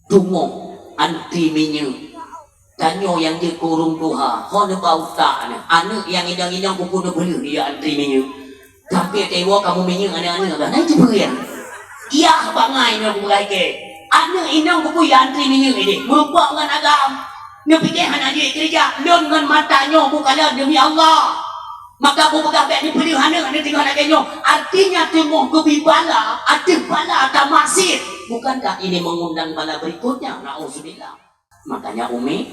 Teungoh antri minyeuk. Tanyoe nyang jeuet keu ureueng tuha, ho neuba utak nyan. Aneuk nyang inong-inong keupeue neupeuleueh jijak antri minyeuk. Tapi watée iwoe kamoe minyeuk aneuk-aneuk bah, na jipeureulée. Yah bangai nyoe geupeugah lagée. Aneuk inong keupeue jijak antri minyeuk idéh. Meureumpok ngon agam. Neupike hana jeuet keureuja. Lôn ngon mata nyoe kukalon demi Allah. Maka kupeugah bèk neupeudeuh aneuk, aneuk teungoh lagèe nyoe. Artinya teungoh geubi bala, ateueh bala tamaksiet. Bukankah ini mengundang bala berikutnya? Nauzubillah. Makanya Umi,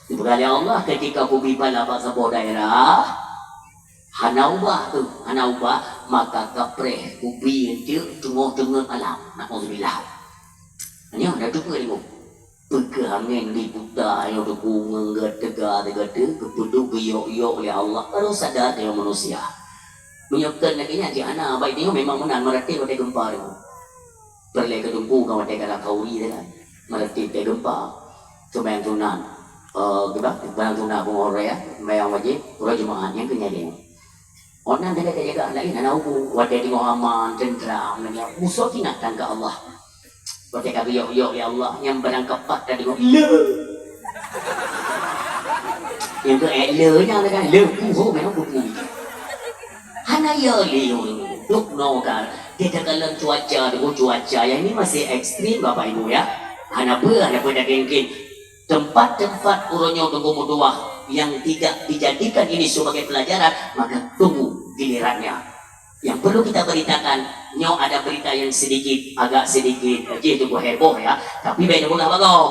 dipeugah lé Allah, ketika kubi bala bak saboh daerah, hana ubah tu, hana ubah, maka kapreh kubi eunteuk teungoh teungeut malam. Nauzubillah. Nyoe na teupeue deungoe. Peukeuh angén di buta nyoe teuku ngeunggét teuga teuga teu, geupeuduek geuyok-yok lé Allah, baru sadar nyoe manusia. Meunyoe kon lagèe nyan jih hana, baik nyoe memang meunan meuratéb watèe geumpa deungoe. Peureulèe keu teungku ka watèe ka khauri teuh kan. Meuratéb watèe geumpa. Seumayang sunat. Eh, geuba, seumayang sunat pungo raya, seumayang wajéb, uroe Jumaat nyang keu nyan lé. Orang jaga-jaga lain hana huköm. Watèe teungoh aman, tentram, nyan musoh ingat tan keu Allah. Watèe ka geuyok-yok lé Allah, nyang barang keupat ka deungoe, "Le!" Nyang keu, eh, le nyan kan, le puho memang buku. Hana ya le, duk no kan. Kita kalon cuaca, duk cuaca yang ini masih ekstrim, Bapak Ibu, ya. Hana peue, hana peue dah mungkin. Tempat-tempat uroe nyoe teungku meutuah yang tidak dijadikan ini sebagai pelajaran, maka tunggu gilirannya. Yang perlu kita beritakan, nyoe ada berita yang sedikit, agak sedikit, jih teungku heboh ya, tapi bèk neupeugah bagoe.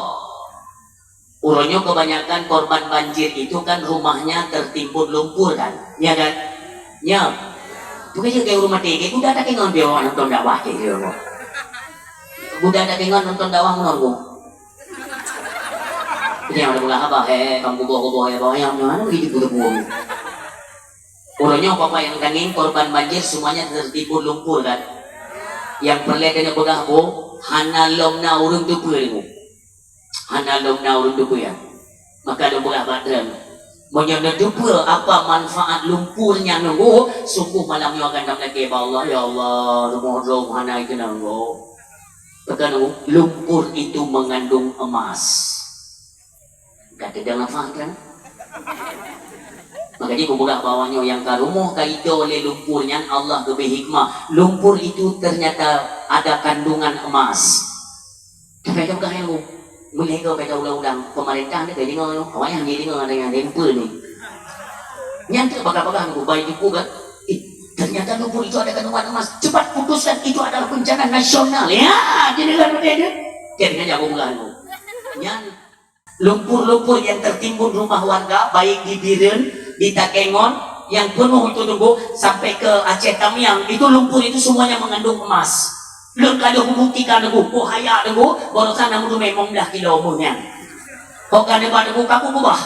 Uroe nyoe kebanyakan korban banjir itu kan rumahnya tertimbun lumpur kan? Ya kan? Ya. Bukan juga kayak rumah tangga, udah ada kengon dia orang nonton dakwah kayak gitu. Udah ada kengon nonton dakwah menurutku. Ini yang ada bola apa? Eh, kamu boh boh ya, boh yang mana begitu boh boh. Uroe nyoe Bapak yang kandeng korban banjir semuanya tertimbun lumpur kan? Yang peureulèe keuneuk peugah boh, hana lom na ureueng teupeue deungoe. Hana lom na ureueng teupeue ya. Maka lôn peugah bak droen. Meunyoe neuteupeue apa manfaat lumpur nyan nunggu, sungguh malam nyoe akan tameulakèe bak Allah, "Ya Allah, rumoh droe hana ikeunong." Bahkan lumpur itu mengandung emas. Ka teudeungoe lafaz kan? Maka jih kupeugah bahwa nyoe nyang ka rumoh ka idong lé lumpur nyan Allah geubri hikmah. Lumpur itu ternyata ada kandungan emas. Tapi ka peugah nyang meulhèe ka ulang-ulang pemerintah ni ka deungoe, awak nyang deungoe ada nyang lumpur ni. Nyan tu baka-baka nunggu bayi ibu kan? Eh, ternyata lumpur itu ada kandungan emas. Cepat putuskan itu adalah bencana nasional. Ya, jadi kan betul tu. Jadi kan jago bulan tu. Nyan lumpur-lumpur yang tertimbun rumah warga, baik di Bireuen, di Takengon, yang penuh itu nunggu sampai ke Aceh Tamiang, itu lumpur itu semuanya mengandung emas. Lôn ka lheueh buktikan nunggu, oh haya nunggu, barosan nyang meudumé limong blah kilo meuh nyan. Kok ka neuba nunggu kaku kubah.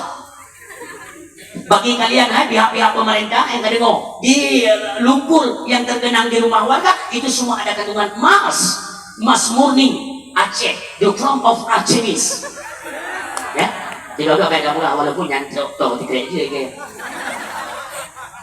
Bagi kalian, hai pihak-pihak pemerintah yang ka deungoe, di eh, lumpur yang tergenang di rumah warga itu semua ada kandungan emas, emas murni Aceh, the crown of Artemis. Ya, tidak ada beda murah walaupun nyan tok tok tiga je ke.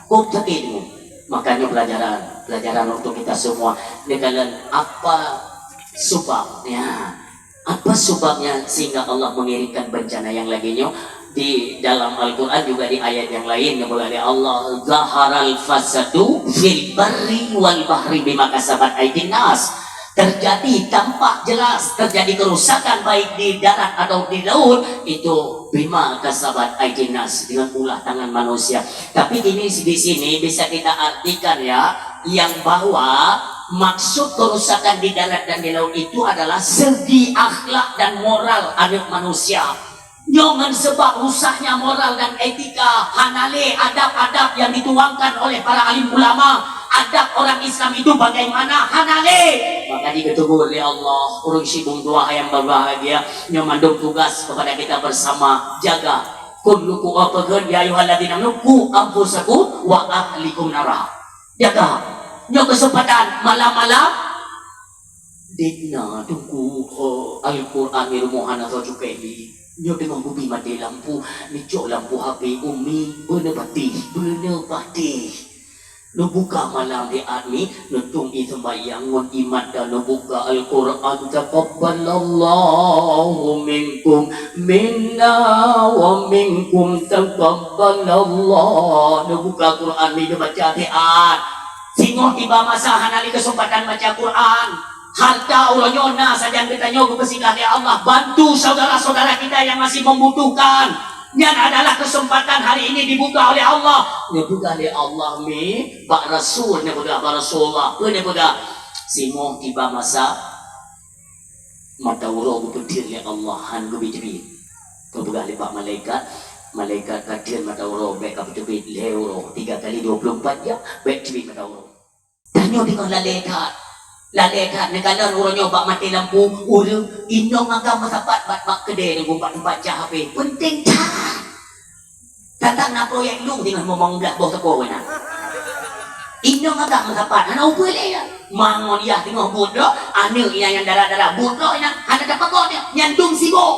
Kok sakit tu? Makanya pelajaran, pelajaran untuk kita semua. Ni kalian apa sebabnya? Apa sebabnya sehingga Allah mengirimkan bencana yang lagi nyoe? Di dalam Al-Quran juga di ayat yang lain yang berkata Allah, "Zaharal fasadu fil barri wal bahri bima kasabat aydin nas." Terjadi tampak jelas terjadi kerusakan baik di darat atau di laut itu bima kasabat aydin nas dengan ulah tangan manusia. Tapi ini di sini bisa kita artikan ya yang bahwa maksud kerusakan di darat dan di laut itu adalah segi akhlak dan moral aneuk manusia. Nyoe ngon sebab rusaknya moral dan etika, hana lé adab-adab yang dituangkan oleh para alim ulama. Adab orang Islam itu bagaimana? Hana lé. Maka dikeutegur oleh Allah, ureueng sibung dua yang berbahagia, nyoe mandum tugas kepada kita bersama jaga. Kullukum apa kan ya ayyuhalladzina amanu qu anfusakum wa ahlikum nara. Jaga. Nyoe keuseumpatan malam-malam. Dikna tungku, oh, Al-Quran di rumoh hana soe cukai li. Nyoe teungoh geubi maté lampu, neucok lampu H P Umi, beuneupatéh, beuneupatéh. Neubuka malam di admi, neutueng ie seumbahyang ngon imat dan neubuka Al-Quran, taqabbalallahu minkum minna wa minkum taqabbalallah. Neubuka Quran mi neubaca siat. Singoh tiba masa hana lé keuseumpatan baca Quran. Harta uroe nyoe na sajan geutanyoe geupeusikat lé Allah. Bantu saudara-saudara kita yang masih membutuhkan. Nyan adalah kesempatan hari ini dibuka oleh Allah. Neupeugah lé Allah mi bak Rasul, neupeugah bak Rasulullah. Peue neupeugah? Simoe tiba masa mata uroe geupeuteun lé Allah, han geubri teubiet. Neupeugah lé bak malaikat, malaikat ka teun mata uroe, bèk ka peuteubiet lhèe uroe, tiga kali dua puluh empat jam, bèk teubiet mata uroe. Tanyoe teungoh lalè that. Lalè that, neukalon uroe nyoe bak maté lampu, ureueng inong agam meusapat bak, bak keudè teungku, bak teumpat cah H P. Peunteng that. Tatang na proyek lôn teungoh meumang blah boh teuko na. Inong agam meusapat, hana upeue lé ya. Ma ngon yah teungoh buet droe, aneuk nyang, nyang dara-dara buet droe na, hana tapagot nyan, nyan dum sibok.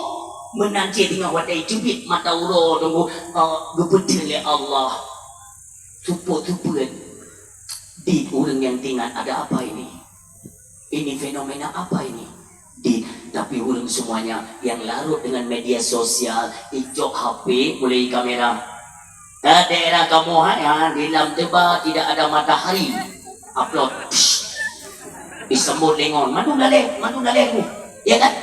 Meunan cit teungoh watèe teubiet mata uroe teungku, eh, geupeuteun lé Allah. Seupôt-seupôt. Di ureueng nyang teuingat, ada apa ini? Ini fenomena apa ini? Di, tapi ureueng semuanya yang larut dengan media sosial, icok H P, mulai kamera. Eh, daerah kamoe hai, ha, di Lam Teuba tidak ada matahari. Upload. Psh. Disambot lé ngon. Mandum lalè, mandum lalè tu. Ya kan?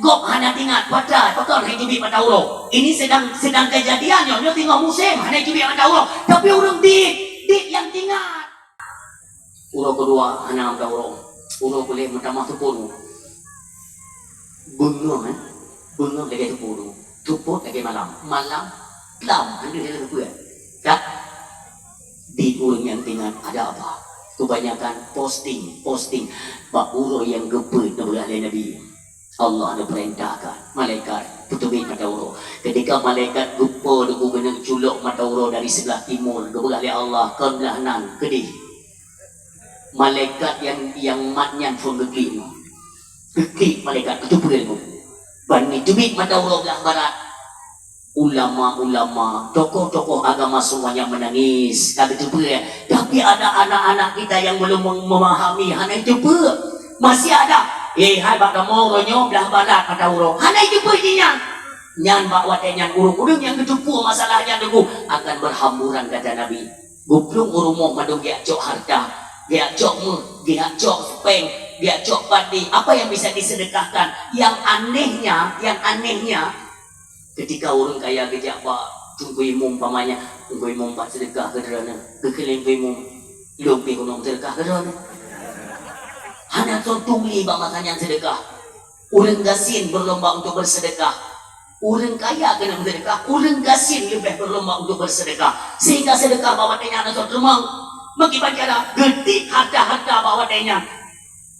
Gob hana teuingat, padahai pakon hai teubiet mata uroe. Ini sedang, sedang kejadian nyoe, nyoe teungoh musém, hana teubiet mata uroe. Tapi ureueng dit, dit nyang teuingat. Uroe keudua hana meudaurong. Uroe keulhèe meutamah teupôt. Beungoh, eh. Beungoh lagèe teupôt. Teupôt lagèe malam. Malam, lam, hana lagèe teupôt. Dak, di ureueng nyang teuingat ada apa? Kebanyakan posting, posting. Bak uroe nyang geupeuet neupeugah lé Nabi. Allah neupeurintahkan malaikat peuteubiet mata uroe. Ketika malaikat geupo teungku keuneuk culok mata uroe dari sebelah timur, geupeugah lé Allah, "Kon blah nan, keudeh." Malaikat nyang, nyang mat nyan phon geuklik nyoe. Geuklik malaikat, geuteupeue nyoe. Ban teubiet mata uroe blah barat. Ulama-ulama, tokoh-tokoh agama semuanya menangis, ka geuteupeue. Tapi ada anak-anak kita yang belum mem-, memahami, hana jiteupeue. Masih ada, eh, hai bak kamoe uroe nyoe blah barat mata uroe. Hana jiteupeue jih nyan. Nyan bak watèe nyan ureueng-ureueng nyang geuteupeue masalah nyan teungku akan berhamburan, kata Nabi. Geuplueng u rumoh mandum geujak cok harta, geujak cok meuh, geujak cok péng, geujak cok padi, apa yang bisa disedekahkan. Yang anehnya, yang anehnya, Ketika ureueng kaya geujak bak Teungku Imum, umpamanya, "Teungku Imum, pat seudeukah keu droeneuh?" Geukheun lé Teungku Imum, "Lôn pih keuneuk seudeukah keu droeneuh." Hana soe turi bak masa nyan seudeukah. Ureueng gasien berlomba untuk bersedekah. Ureueng kaya keuneuk seudeukah, ureueng gasien leubeh berlomba untuk bersedekah. Sehingga seudeukah bak watèe nyan hana soe teurimong. Meukiban cara geutiek harta-harta bak watèe nyan.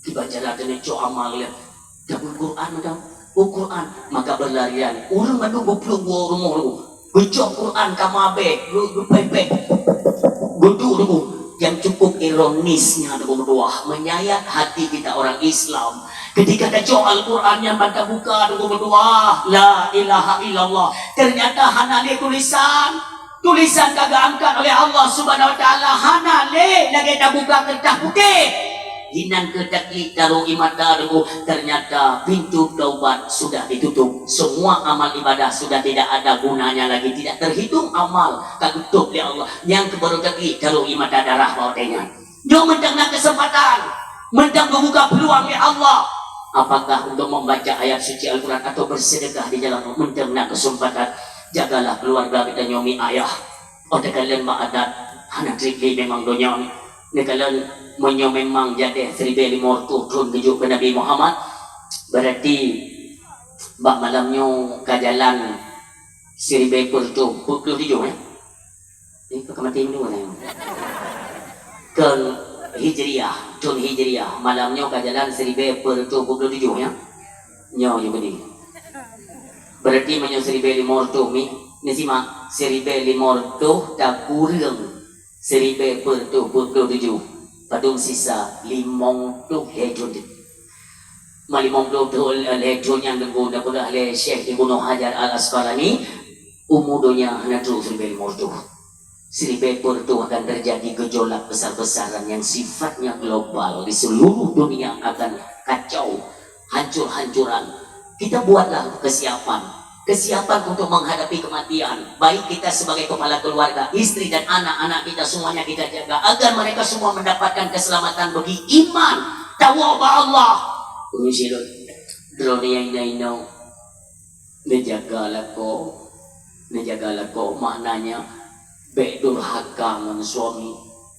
Kiban cara keuneuk cok amal lé. Tabeuet Quran mantong. Oh, Quran, maka berlarian. Ureueng mandum geuplueng u rumoh tu. Geucok Quran kama abèe, geu-, geupèh-pèh. Geuduek tu. Yang cukup ironisnya tu meutuah, menyayat hati kita orang Islam. Ketika tacok Al-Quran nyan ban tabuka tu meutuah, la ilaha illallah. Ternyata hana lé tulisan. Tulisan ka geuangkat oleh Allah Subhanahu Wa Taala, hana lé lagèe tabuka keureutah putéh. Inan keuh taklik taruh ie mata teungku, ternyata pintu taubat sudah ditutup. Semua amal ibadah sudah tidak ada gunanya lagi, tidak terhitung amal ka geutôb lé Allah. Nyang keuh baru taklik taruh ie mata darah bak watèe nyan. Nyoe mantong na keuseumpatan, mantong geubuka peuluang lé Allah. Apakah untuk membaca ayat suci Al-Quran atau bersedekah di jalan Allah? Mantong na keuseumpatan. Jagalah keuluwarga geutanyoe, mi ayah. Oh, takalon bak adat, hana trép lé memang donya. Neukalon meunyoe memang jadeh siribèe limong reutôh thon geujok keu Nabi Muhammad, berarti bak malam nyoe ka jalan siribèe peuet reutôh peuet ploh tujoh, ya. Ni ka maté meunoe nyan. Kon Hijriah, thon Hijriah, malam nyoe ka jalan siribèe peuet reutôh peuet ploh tujoh, ya. Nyoe ju beudé. Berarti meunyoe siribèe limong reutôh mi, ni simak, siribèe limong reutôh takureueng siribèe peuet reutôh peuet ploh tujoh, padum sisa limong ploh lhèe thon. Ma limong ploh thon, eh, lhèe thon nyan teungku, neupeugah lé Syekh Ibnu Hajar Al-Asqalani, umu donya hana trok siribèe limong reutôh. Siribèe peuet reutôh akan terjadi gejolak besar-besaran yang sifatnya global, di seluruh dunia akan kacau, hancur-hancuran. Kita buatlah kesiapan, kesiapan untuk menghadapi kematian, baik kita sebagai kepala keluarga, istri dan anak-anak kita, semuanya kita jaga agar mereka semua mendapatkan keselamatan bagi iman, takwa bak Allah. Permisi lôn. Droeneuh nyang inoe-inoe, neujaga lakoe. Neujaga lakoe maknanya bék durhaka ngon suami.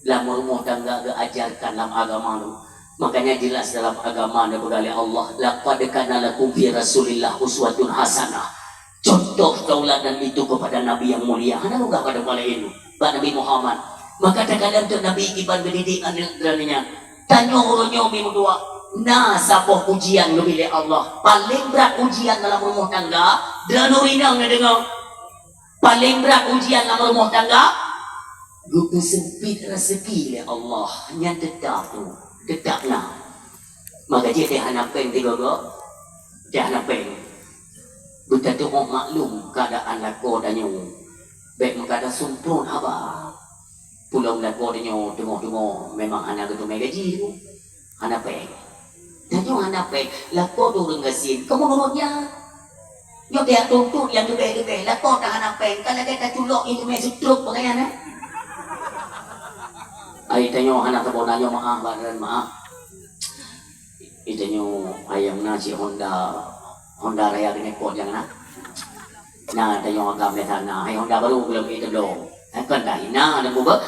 Lam rumoh tangga geuajarkan lam agama tu. Makanya jelas dalam agama neupeugah lé Allah, "Laqad kana lakum fi Rasulillah uswatun hasanah." Contoh tauladan itu kepada Nabi yang mulia. Hana peugah bak laén, bak Nabi Muhammad. Maka takalon teuk Nabi kiban geudidik aneuk droeneuh nyan. Tanyoe uroe nyoe mi meutuah, na saboh ujian geubri lé Allah. Paléng brat ujian dalam rumoh tangga, droeneuh inong neudeungoe. Paléng brat ujian lam rumoh tangga, geupeuseumpit raseuki lé Allah. Nyan teutap tu, teutap na. Maka jih teuh hana péng tigogo, teuh hana péng. Beutatu'oh maklum keuadaan lakoe tanyoe. Bék meukadah sumprot haba. Pulang lakoe tanyoe teungoh-teungoh memang hana geuteumé gaji tu. Hana péng. Tanyoe hana péng. Lakoe tu ureueng gasien. Kamoe nurot nyan. Nyoe pihak tuntut nyang leubeh-leubeh. Lakoe tan hana péng. Ka lagèe taculok ié teumé stroke pakaian, eh. Ai tanyoe hana saboh na nyoe meu'ah, bak droen meu'ah. Itanyoe ayam na cit Honda, Honda Raya keuneuk pot nyang na. Na tanyoe agam lé sana, hai Honda baru belum itu belum. Kan dah ina dan buka.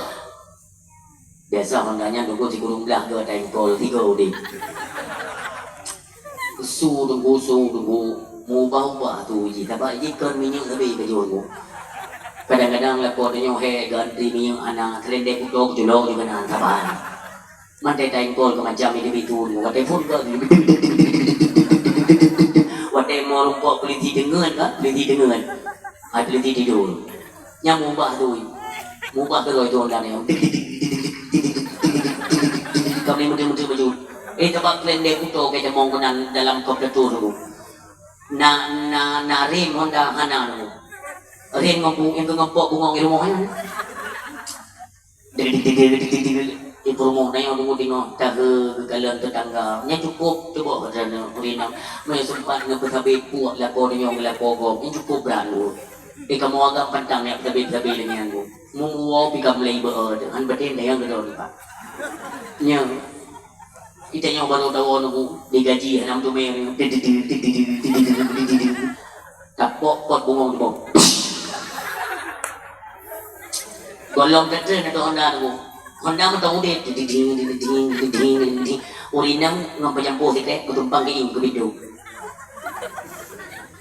Biasa Honda nyan tunggu sikureueng blah dua tengkol tiga udeh. Su tunggu, su tunggu, mubah-ubah tu ji. Sabab ji kon minyeuk lebih baju tu. Kadang-kadang lakoe tanyoe he ganti minyeuk anak, selendek kutok julok juga na saban. Mandai taengkol keu macam ini bitu, watèe phôn ka, watèe mo rumpok peulisi deungon ka, peulisi deungon. Ai peulisi tidur. Nyang mubah tu, mubah terus itu Honda ni. Kami mudah-mudah baju. Eh, tempat klendek kuto ke jamong keunan dalam komputer tu. Na, na, na rem Honda hana tu. Rem ngon bu-, yang ngon pok bungong di rumah ni. Di peurumoh na nyang teungoh-teungoh tahe geukalon teutangga. Nyan cukôp teuboh keuteuna ureueng inong. Meunyoe seumpat neupeusabe puak lakoe tanyoe ngon lakoe gob, nyan cukôp brat tu. Di kamoe agam pantang nyan peusabe-peusabe lagèe nyan tu. Meunguwoe pi ka mulai beu-e, han beutem dayang keudroe nibak. Nyan. Di tanyoe barô tawoe nunggu, digaji hana meuteumé. Tapok pot bungong teuboh. Gohlom teutreun ateueh Honda tu. Honda mantong udeb, dididing, dididing, dididing, dididing. Ureueng inong ngon peujampôh sikrék, meutumpang keu ié keu pintoe.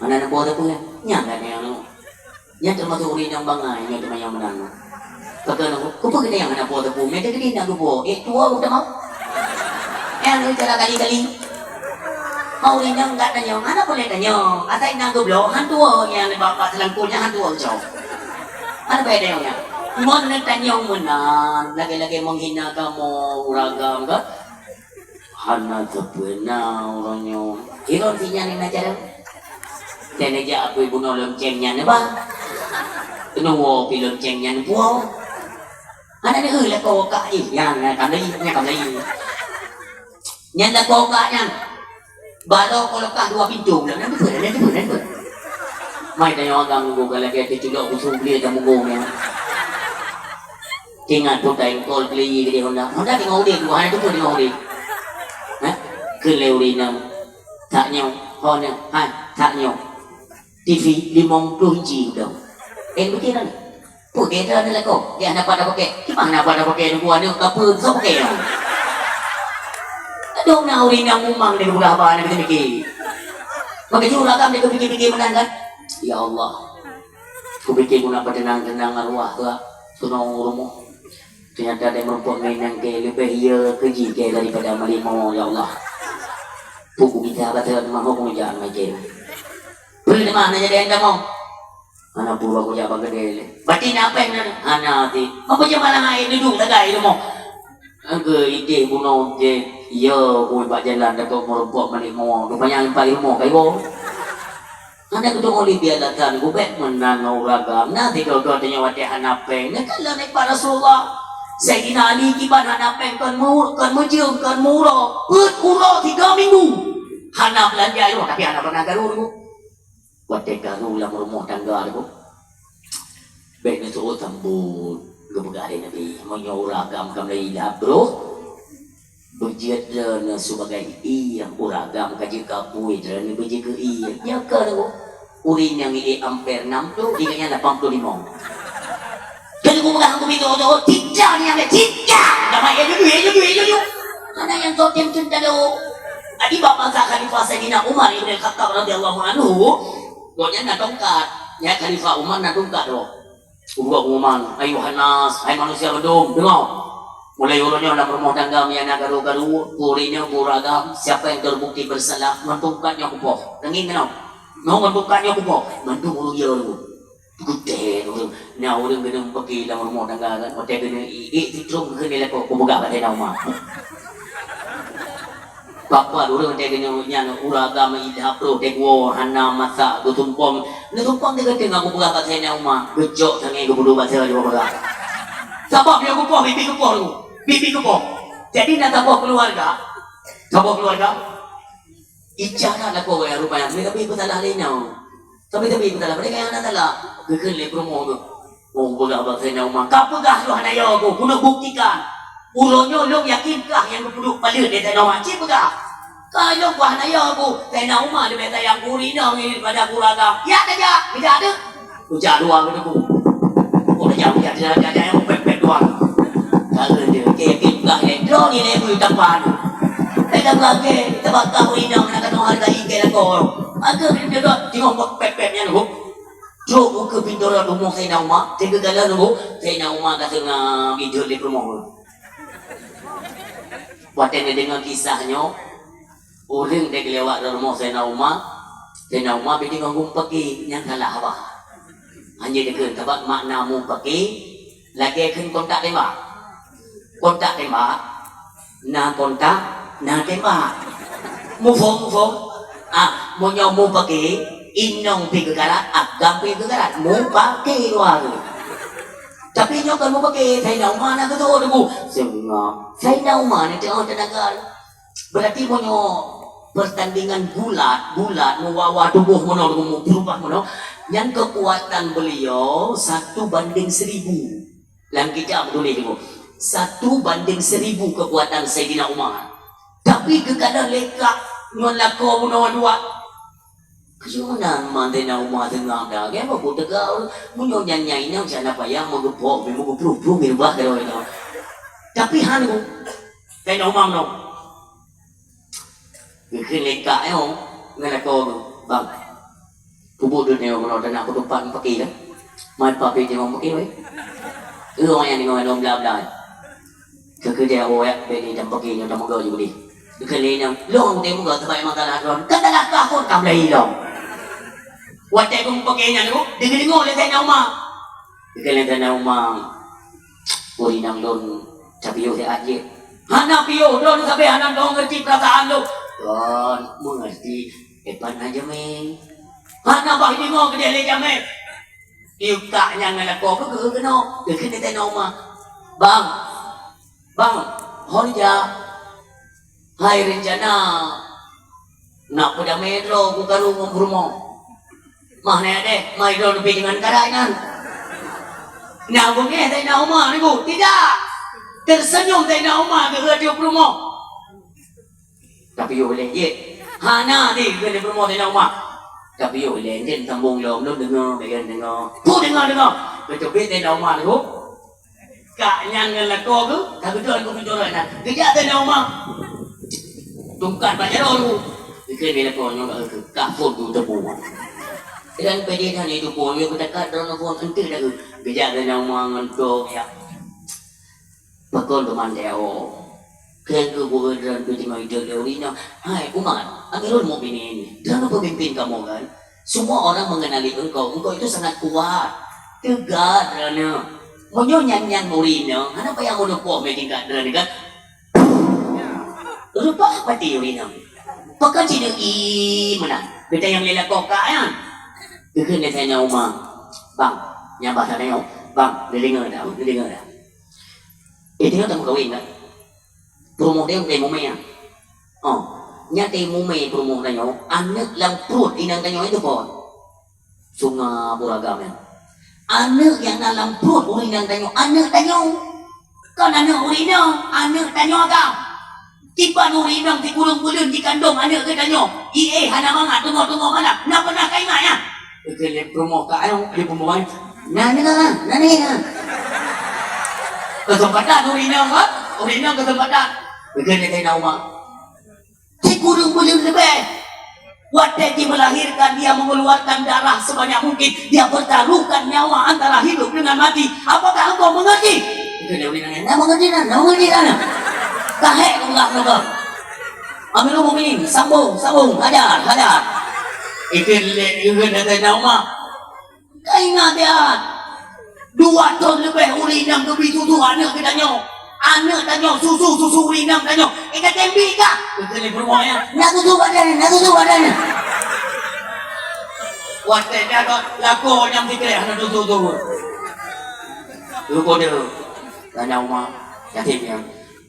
Hana na po sapeue, nyan ka nyang nyoe. Nyan teumasok ureueng inong bangai, nyoe teuma nyang meunan. Pakon, keupeue geutanyoe hana po sapeue, meunan teuh geutanyoe na geupo, eh, tuwo geutamong. Nyan cara kali-kali. Mau ureueng inong gat tanyong, hana peureulèe tanyong. Asai na geubloe, han tuwo nyan bak, bak seulangkong nyan han tuwo geucok. Hana peureulèe tanyong nyan. Mon neutanyong meunan, lagèe-lagèe menghina kamoe ureueng agam ka. Hana teupeuna ureueng nyoe. Iron si nyan na cara. Dan neujak apui bunoe lonceng nyan neuba. Keuneuk woe pi lonceng nyan puwoe. Hana neueu lakoe kak jih. Nyan, nyan ka meulayeue, nyan ka meulayeue. Nyan lakoe kak nyan. Balo ko leupah dua pintoe bulan. Nyan beutôi, nyan beutôi, nyan beutôi. Mai tanyoe agam nunggu ka lagèe teuculok busong beli dan mugong nyan. Ingat peue ka iengkol beli gede Honda. Honda teungoh udeb, dua hari tu pun teungoh udeb. Hah? Kheun lé ureueng inong. That nyoe, ho nyoe, hai, that nyoe. T V limong ploh inci udong. Eh, beutôi kan? Peue keu droeneuh lakoe? Dia hana pada pakai. Kiban hana pada pakai nunggu aneuk ka peue, soe pakai nyoe? Kadang na ureueng inong mumang dia geupeugah haba, dia keumiké. Maka jih ureueng agam dia keupiké-piké meunan kan? Ya Allah. Kupiké guna peuteunang-teunang arwah ka keunoe u rumoh. Teunyata dai meurumpok ngon inong kèe leubeh ye keu jih kèe daripada meulimong, ya Allah. Peue kumita bak teuma ho kumita meujan. Peue teuma hana jadi tamong. Hana peue bak kujak bak keudè lé. Bati na péng na? Hana ti. Apa je malah hai duduk sagai rumoh. Angke idéh bunoe je, ye, ui bak jalan takot meurumpok meulimong. Rupanya empat rumoh kai woe. Hana geudeungoe lé bia latan gubek meunan ngon ureueng agam. Na sigoe-goe tanyoe watèe hana péng. Neukalon nibak Rasulullah. Saidina Ali kiban hana péng kon mu-, kon meujeuem, kon meuuroe. Peuet uroe tiga minggu. Hana beulanja i rumoh, tapi hana pernah garu. Watèe garu lam rumoh tangga tu. Bèk neuseuôt sambôt geupeugah lé Nabi, meunyoe ureueng agam ka meulayeue lheueh broh, beujeuet droeneuh sibagai ié, ureueng agam ka jeuet keu apui droeneuh beujeuet keu ié. Nyoe keuh, Ureueng nyang ié amper nam ploh, ingat nyan lapan ploh limong. Jadi ku peugah aku pintoe tu, "Tidak ni, ambil tidak." Dah main, "Ya, jujur, ya, jujur, ya, jujur." Mana yang kau tim tu tadi? Adi bak masa Khalifah Sayyidina Umar ibn Khattab radhiyallahu anhu, gobnyan na tongkat. Ya, Khalifah Umar na tongkat tu. Uroe pengumuman, "Ayuhan nas, hai manusia bandum, deungoe! Mulai uroe nyoe lam rumoh tangga meunyo na garu-garu, peue ureueng nyoe, peue ureueng agam, siapa yang terbukti bersalah, ngon tungkat nyoe kupoh. Deungoe keunoe. Nyoe ngon tungkat nyoe kupoh." Mandum ureueng yo tu. Geutem ureueng. Na ureueng keuneuk meupaké lam rumoh tangga kan, watèe keuneuk ié, ié sitrong keuneuk lakoe, kupeugah bak Saidina Umar. Bapak ureueng teuh keunoe nyan ureueng agam ilham roh teuh geuwoe hana masak geutumpong. Neutumpong teuh geuteung aku peugah bak Saidina Umar, geucok tangai geupeuduek bak saya juga peugah. Sabab nyoe geupoh, bibi geupoh tu. Bibi geupoh. Jadi na saboh keuluwarga. Saboh keuluwarga. Ijak that lakoe rupanya. Tapi peusalah lé nyoe. Tapi-tapi peusalah. Padahai hana salah. Geukheun lé peurumoh tu. Oh, peugah bak Saidina Umar. Ka peugah lôn hana yo aku, keuneuk buktikan. Uroe nyoe lôn yakin kah nyang geupeuduek paleuet lé Saidina Umar. Cit peugah. Ka lôn bah hana yo aku. Saidina Umar leubeh sayang keu ureueng inong nibak pada keu ureueng agam. Ya tajak, geujak teuh. Geujak dua keuteupeu. Oh, tajak, tajak, tajak, tajak, nyang pèp-pèp dua. Ka lheueh teuh, yakin peugah lé, droeneuh lé bui tampan. Teuka peugah lé, teuka ureueng inong na keunoe hareuga ié lakoe. Maka teuka teungoh pèp-pèp nyan, huh. Trok u keue pintoe rot rumoh Saidina Umar, teuka gala nunggu, Saidina Umar ka teungoh idop di rumoh. Watèe neudeungoe kisah nyoe, ureueng teuka lewat rot rumoh Saidina Umar, Saidina Umar pih teungoh geupaké, nyan salah bah. Hana dikeue, sabab makna mupaké, lagèe kheun kontak tembak. Kontak tembak, na kontak, na tembak. Muphom, muphom. Ah, meunyoe mupaké, inong pih geukarat, agam pih geukarat. Mupaké dua tu. Tapi nyoe kon mupaké, Saidina Umar na geutu'oh teungku. Seungab. Saidina Umar ni teu'oh teunaga. Berarti meunyoe pertandingan gulat, gulat, meuwawa tuboh meunoe, meubeurubah meunoe, nyan keukuatan beliau satu banding seribu. Lam kitab tuléh teungku, satu banding seribu keukuatan Saidina Umar. Tapi geukalon lé kak ngon lakoe bunoe dua. Keuneuk meunan man Saidina Umar teungoh dah, gèt bah teuga, meunyoe nyan nyang inong cak na payah meugeupok, meugeupruh-pruh mirubah keudroe nyoe. Tapi han ku, Saidina Umar meunoe. Geukheun lé kak nyoe ngon lakoe geuh, "Bang, peubuet deuh nyoe meunoe teunak peutupat meupaké kan? Mai papi teurimong paké wai." Ureueng nyang deungoe lom bla-bla. Keu keudeh awak bèk ni dan paké nyoe tameugoe ju keudeh. Geukheun lé nyan, "Lôn teurimong goe teumpat mata lahat lôn. Kan dah lakah pun ka mulai ilong." Watèe geumeupaké nyan tu, deungoe-deungoe lé Saidina Umar. Geukheun lé Saidina Umar, "Ureueng inong lôn tapiôh siat jih." "Hana piôh, droeneuh sabe hana mengerti perasaan lôn." "Lôn mengerti, eh, pat na jamé." "Hana bah deungoe keudeh lé jamé." Yuk kak nyan ngon lakoe geuh keunoe, geukheun lé Saidina Umar. "Bang, bang, ho neujak." "Hai, reuncana nak peudamé droe ku karu ngon peurumoh." "Mah nyan deh, mai droeneuh pih deungon karai nyan." Na beungéh Saidina Umar nyoe, tidak. Tersenyum Saidina Umar keu peurumoh. Tapiôh lé, "Yeh, hana deh," kheun peurumoh Saidina Umar. "Tapiôh lé, nyan sambông lom, lôn deungoe, bèk lôn deungoe." Ku deungoe, deungoe. Beutôi Saidina Umar nyoe. Kak nyan ngon lakoe geuh, ka geudong keu pintoe rot nyan. Geujak Saidina Umar. Tungkat bak jaroe geuh. Geukheun lé lakoe nyoe, ka phôn geuh teupeu. Dan padé nyan itu phôn, geuteuka droeneuh phôn enteuk dah geuh. Geujak Saidina Umar ngon toh, ya. Pakon teuma lé awak. Keu geuh buet droeneuh peuteumé idol lé ureueng nyoe. Hai Umar, Amirul Mukminin, droeneuh peumimpin kamoe kan? Semua orang mengenali engkau. Engkau itu sangat kuat. Teuga droeneuh. Meunyoe nyan-nyan ureueng inong, hana payah meuneupoh mé tingkat droeneuh kan? Reubah pati ureueng inong. Pakon sideuh i meunan. Geutanyong lé lakoe kak nyan. Geukheun lé Saidina Umar. Bang, nyan bah tanyoe. Bang, neudeungoe dak, neudeungoe dak. Eh, tanyoe tameukawen dak. Peurumoh tanyoe mumè nyan. Oh, nyan teuh mumè peurumoh tanyoe, aneuk lam pruet inong tanyoe itu kon. Sungai Buragam nyan. Aneuk nyang na lam pruet ureueng inong tanyoe, aneuk tanyoe. Kon aneuk ureueng inong, aneuk tanyoe agam. Kiban ureueng inong sikureueng buleuen jikandong aneuk geutanyoe. Ié hana mangat teungoh-teungoh malam. Na peunah ka ingat nyan? Keu lé peurumoh ka ayong, lé peurumoh ayong. Nah, ni lah, nah, ni lah. Kesempatan ureueng inong, ha? Ureueng inong kesempatan. Keu lé Saidina Umar. Sikureueng buleuen leubeh. Watèe jih melahirkan, dia mengeluarkan darah sebanyak mungkin. Dia pertaruhkan nyawa antara hidup dengan mati. Apakah engkau mengerti? Keu lé ureueng inong, nah, mengerti nah, nah, mengerti nah. Ka hék Allah nyoe. Amirul Mukminin, sambung, sambung, hajar, hajar. Ikheun lé, ikheun lé Saidina Umar. Ka ingat dia. Dua thon leubeh ureueng inong geubri susu aneuk geutanyoe. Aneuk tanyoe susu, susu ureueng inong tanyoe. Eh, ka tembi kah? Ikheun lé peurumoh nyan. Nak susu badan, nak susu badan. Watèe nyan lakoe nyang sikrek hana susu-susu. Lakoe dia. Saidina Umar, yatim nyan.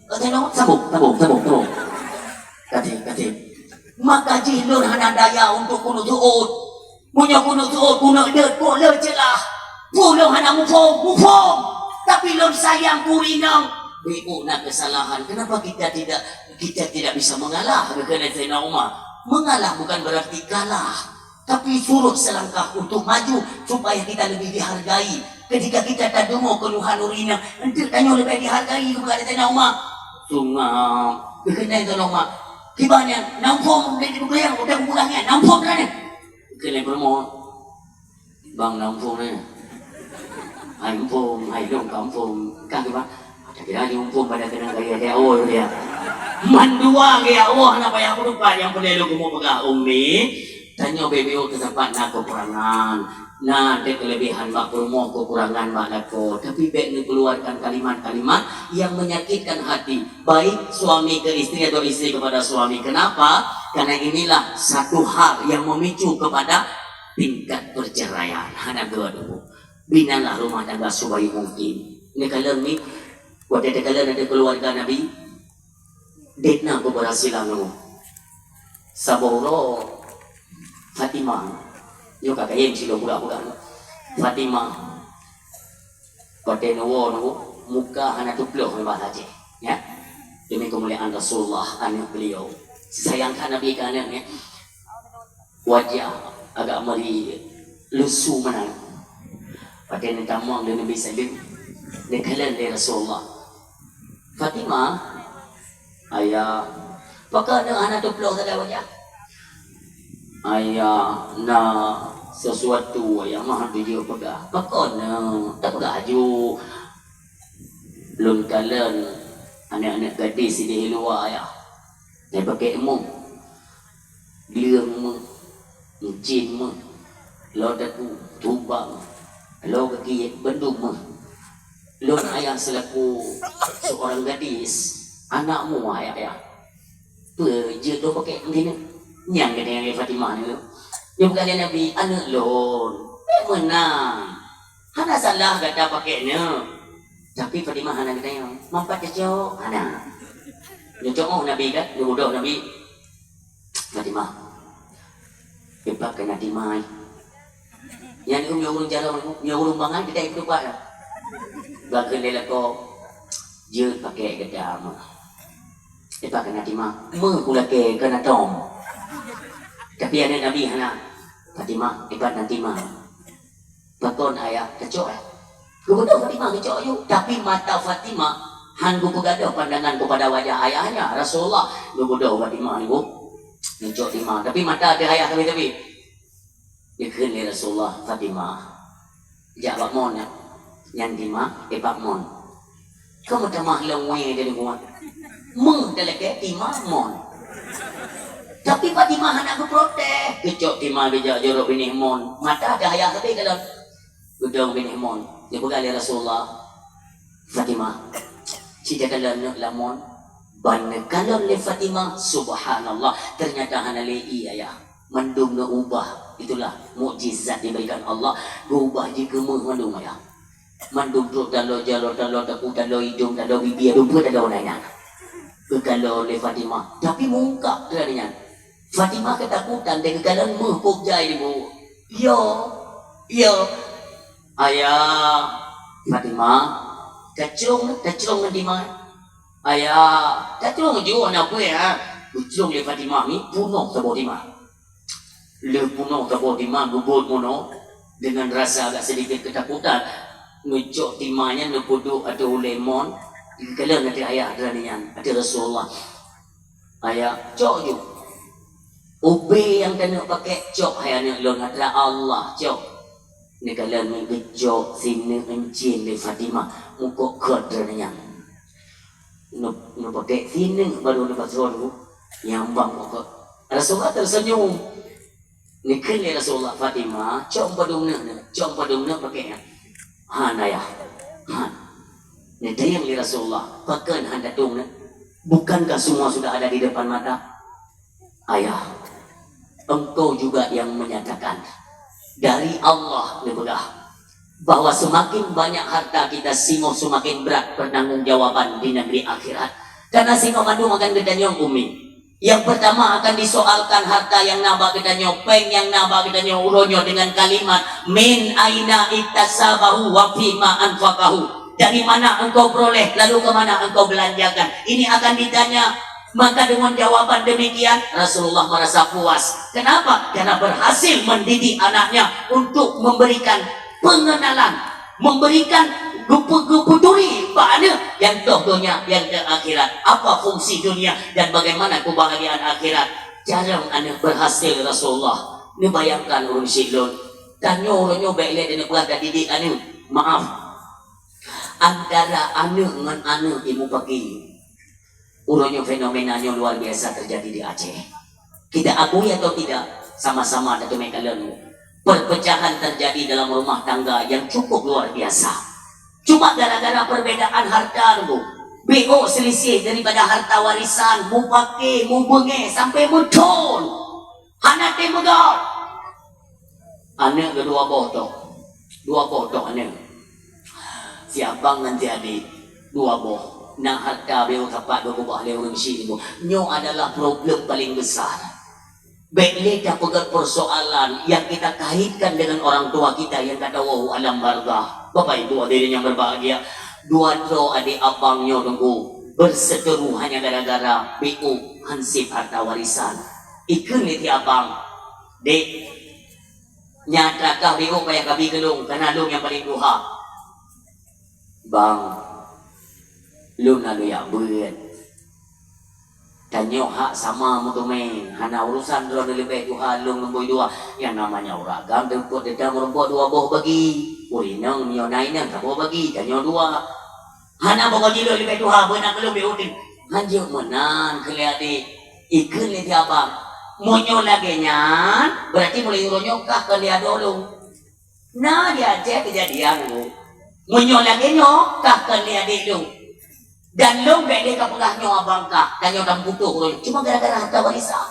Saidina Umar, sambung, sambung, sambung, sambung. Ka tem, ka tem. Maka jih lôn hana daya untuk keuneuk seuôt. Meunyoe keuneuk seuôt, keuneuk deuet, kok le ceulah. Peue lôn hana muphom, muphom. Tapi lôn sayang keu ureueng inong. Beu na kesalahan. Kenapa kita tidak, kita tidak bisa mengalah? Kata Saidina Umar. Mengalah bukan berarti kalah. Tapi surut selangkah untuk maju supaya kita lebih dihargai. Ketika kita tadeungoe keluhan ureueng inong, enteuk tanyoe leubeh dihargai, geupeugah lé Saidina Umar. Sungab. Geukheun lé Saidina Umar. Kiban nyan, na muphom lé geupeugah, udah geupeugah nyan, na muphom droeneuh. Geukheun lé peurumoh. Bang, na muphom nyan. Hai muphom, hai lôn ka muphom. Ka kiban. Ada kira di muphom pada keunong gaya dia, oh, dia. Mandua gaya, oh, hana payah peurupat nyang peureulèe lôn keumeung peugah, Ummi. Tanyoe beu-beu teusapat na keukurangan, na teuh keulebihan bak peurumoh, keukurangan bak lakoe, tapi bèk neukeuluarkan kalimat-kalimat yang menyakitkan hati, baik suami ke istri atau istri kepada suami. Kenapa? Karena inilah satu hal yang memicu kepada tingkat perceraian. Hana dua dulu. Binalah rumah tangga sebaik mungkin. Neukalon ni, watèe teukalon ada keluarga Nabi, Dek na keberhasilan nyoe. Saboh uroe Fatimah, nyoe ka kayém sidroe budak-budak nyoe. Fatimah, watèe neuwoe nyoe, muka hana teuplôh nibak lagèe, ya. Demi kemuliaan Rasulullah, aneuk beliau. Sayang that Nabi keu aneuk nyan. Wajah agak meri lusu meunan. Watèe neutamong lé Nabi saleuem, neukalon lé Rasulullah. Fatimah, "Ayah, pakon neuh hana teuplôh sagai wajah?" "Ayah, na sesuatu ayah meuhan tujoh peugah." "Pakon neuh? Tapeugah aju." "Lôn kalon aneuk-aneuk gadis sidéh luwa, ayah. Nyang pakèk meuh, gleueng meuh, meucin meuh, lo teupeu, tubang, lo gaki bandum meuh. Lôn ayah seulaku seurang gadis, aneuk meuh ayah, ayah. Peue jeuet lôn pakèk meuh nyoe?" Nyan geutanyoe lé Fatimah nyoe. Nyoe bukan lé Nabi, aneuk lôn. Meunan. Hana salah gata pakèk nyoe. Tapi Fatimah hana geutanyong, "Meupat cocok?" Hana. Neucok oh Nabi kan, neubeudôh Nabi. Fatimah, "Ipat keu Natimah." Nyan ureueng, ureueng jaroe, nyan ureueng bangai, kita ikut upat dah. Bak kheun lé lakoe, "Jeuet pakèk gata meuh." "Ipat keu Natimah." "Meuh kulakèe keu Natom." Tapi aneuk Nabi hana. "Fatimah, ipat Natimah." "Pakon ayah?" "Tacok, ayah." Geubeudôh Fatimah geucok aju, tapi mata Fatimah han geupeugadôh pandangan kepada wajah ayahnya, Rasulullah. Geubeudôh Fatimah nyoe, geucok timah, tapi mata teuh ayah tapi-tapi. Geukheun lé Rasulullah, "Fatimah, jak bak mon nyan, nyan timah, eh, bak mon." Ka meutamah lôn wèe dari buat. Meuh talakèe timah mon. Tapi Fatimah hana geuprotes. Geucok timah geujak jorok binéh mon. Mata teuh ayah tapi kalon. Geudong binéh mon. Geupeugah lé Rasulullah, "Fatimah, ci takalon neuk lam mon." Ban neukalon lé Fatimah, subhanallah, ternyata hana lé ié ayah. Mandum neuubah. Itulah mukjizat diberikan Allah. Geuubah jikheun meuh mandum ayah. Mandum trok taloe jaloe, taloe takue, taloe idông, taloe bibie, dum peue taloe na inan. Geukalon lé Fatimah, tapi mungkab keu nyan. Fatimah keutakutan, dan geukalon meuh kôb jai di buet. "Yo, yo." "Ayah." "Fatimah, tacrông, tacrông ngon timah." "Ayah." "Tacrông ju, hana peue, ha." Geucrông lé Fatimah mi, punoh saboh timah. Lheueh peunoh saboh tima geubuet meunoe, dengan rasa agak sedikit ketakutan, neucok tima nyan neupeuduek ateueh ulèe mon, geukalon ateueh ayah droeneuh nyan, ateueh Rasulullah. "Ayah, cok ju. Ubé nyang taneuk pakèk cok, hai aneuk lôn, atra Allah cok." Neukalon geucok sineuk euncien lé Fatimah, mukok khot droeneuh nyan. Nu-, neupakèk sineuk baru neupasoe nyang bang mukok. Rasulullah tersenyum. Neukheun lé Rasulullah, "Fatimah, cok padum neuk, neuk, cok padum neuk pakèk nyan." "Han, Ayah, han." Neutanyong lé Rasulullah, "Pakon han tatong neuk? Bukankah semua sudah ada di depan mata?" "Ayah, engkau juga yang menyatakan, dari Allah neupeugah, bahwa semakin banyak harta kita, singoh semakin berat pertanggungjawaban di negeri akhirat. Karena singoh mandum akan geutanyong, Umi. Yang pertama akan disoalkan harta yang na bak geutanyoe, péng yang na bak geutanyoe uroe nyoe dengan kalimat, 'Min aina iktasabahu wa fima anfaqahu.' Dari mana engkau peroleh, lalu ke mana engkau belanjakan? Ini akan ditanya." Maka dengan jawaban demikian, Rasulullah merasa puas. Kenapa? Karena berhasil mendidik anaknya untuk memberikan pengenalan, memberikan geupe-, geuputuri bak aneuk nyang toh donya, nyang di akhirat. Apa fungsi dunia dan bagaimana kebahagiaan akhirat? Jarang aneuk berhasil Rasulullah. Neubayangkan ureueng syiek lôn. Tanyoe uroe nyoe bèk lé taneuk peugah tadidik aneuk. Maaf. Antara aneuk ngon aneuk ilmu pagi. Uroe nyoe fenomena nyoe luar biasa terjadi di Aceh. Kita akui atau tidak, sama-sama tateumé kalon. Perpecahan terjadi dalam rumah tangga yang cukup luar biasa. Cuma gara-gara perbedaan harta tu, B O selisih daripada harta warisan, mupake, mubeungéh, sampai muthon. Hana tém meugot. Aneuk geuh dua boh tok. Dua boh tok aneuk. Si abang ngon si adék, dua boh. Na harta B O sapat geukeubah lé ureueng syiek nyoe. Nyoe adalah problem paling besar. Bèk lé tapeugét persoalan yang kita kaitkan dengan orang tua kita yang ka tawah u alam barzakh. Bapak Ibu hadirin yang berbahagia, dua droe adék abang nyoe teungku berseteru hanya gara-gara B O hansip harta warisan. Ikheun lé si abang, "Dék, nyan trakah B O payah kabi keu lôn, kareuna lôn nyang paleng tuha." "Bang, lôn na lôn jak beuet. Tanyoe hak sama meuteumé, hana urusan droeneuh leubeh tuha lôn ngon bui dua. Nyang namanya ureueng agam teupot dedang meurumpok dua boh bagi. Ureueng inong meunyoe na inong saboh bagi, tanyoe dua. Hana boh bagi lôn leubeh tuha, beuna keu lôn B O teuh." "Hanjeuet meunan," kheun lé adék. Ikheun lé si abang, "Meunyoe lagèe nyan, berarti mulai uroe nyoe kah kon lé adoe lôn." Na di Aceh kejadian, Bu. Meunyoe lagèe nyoe, kah kon lé adék lôn. Dan lôn bèk lé kapeugah nyoe abang kah, tanyoe tameuputôh uroe nyoe. Cuma gara-gara harta warisan.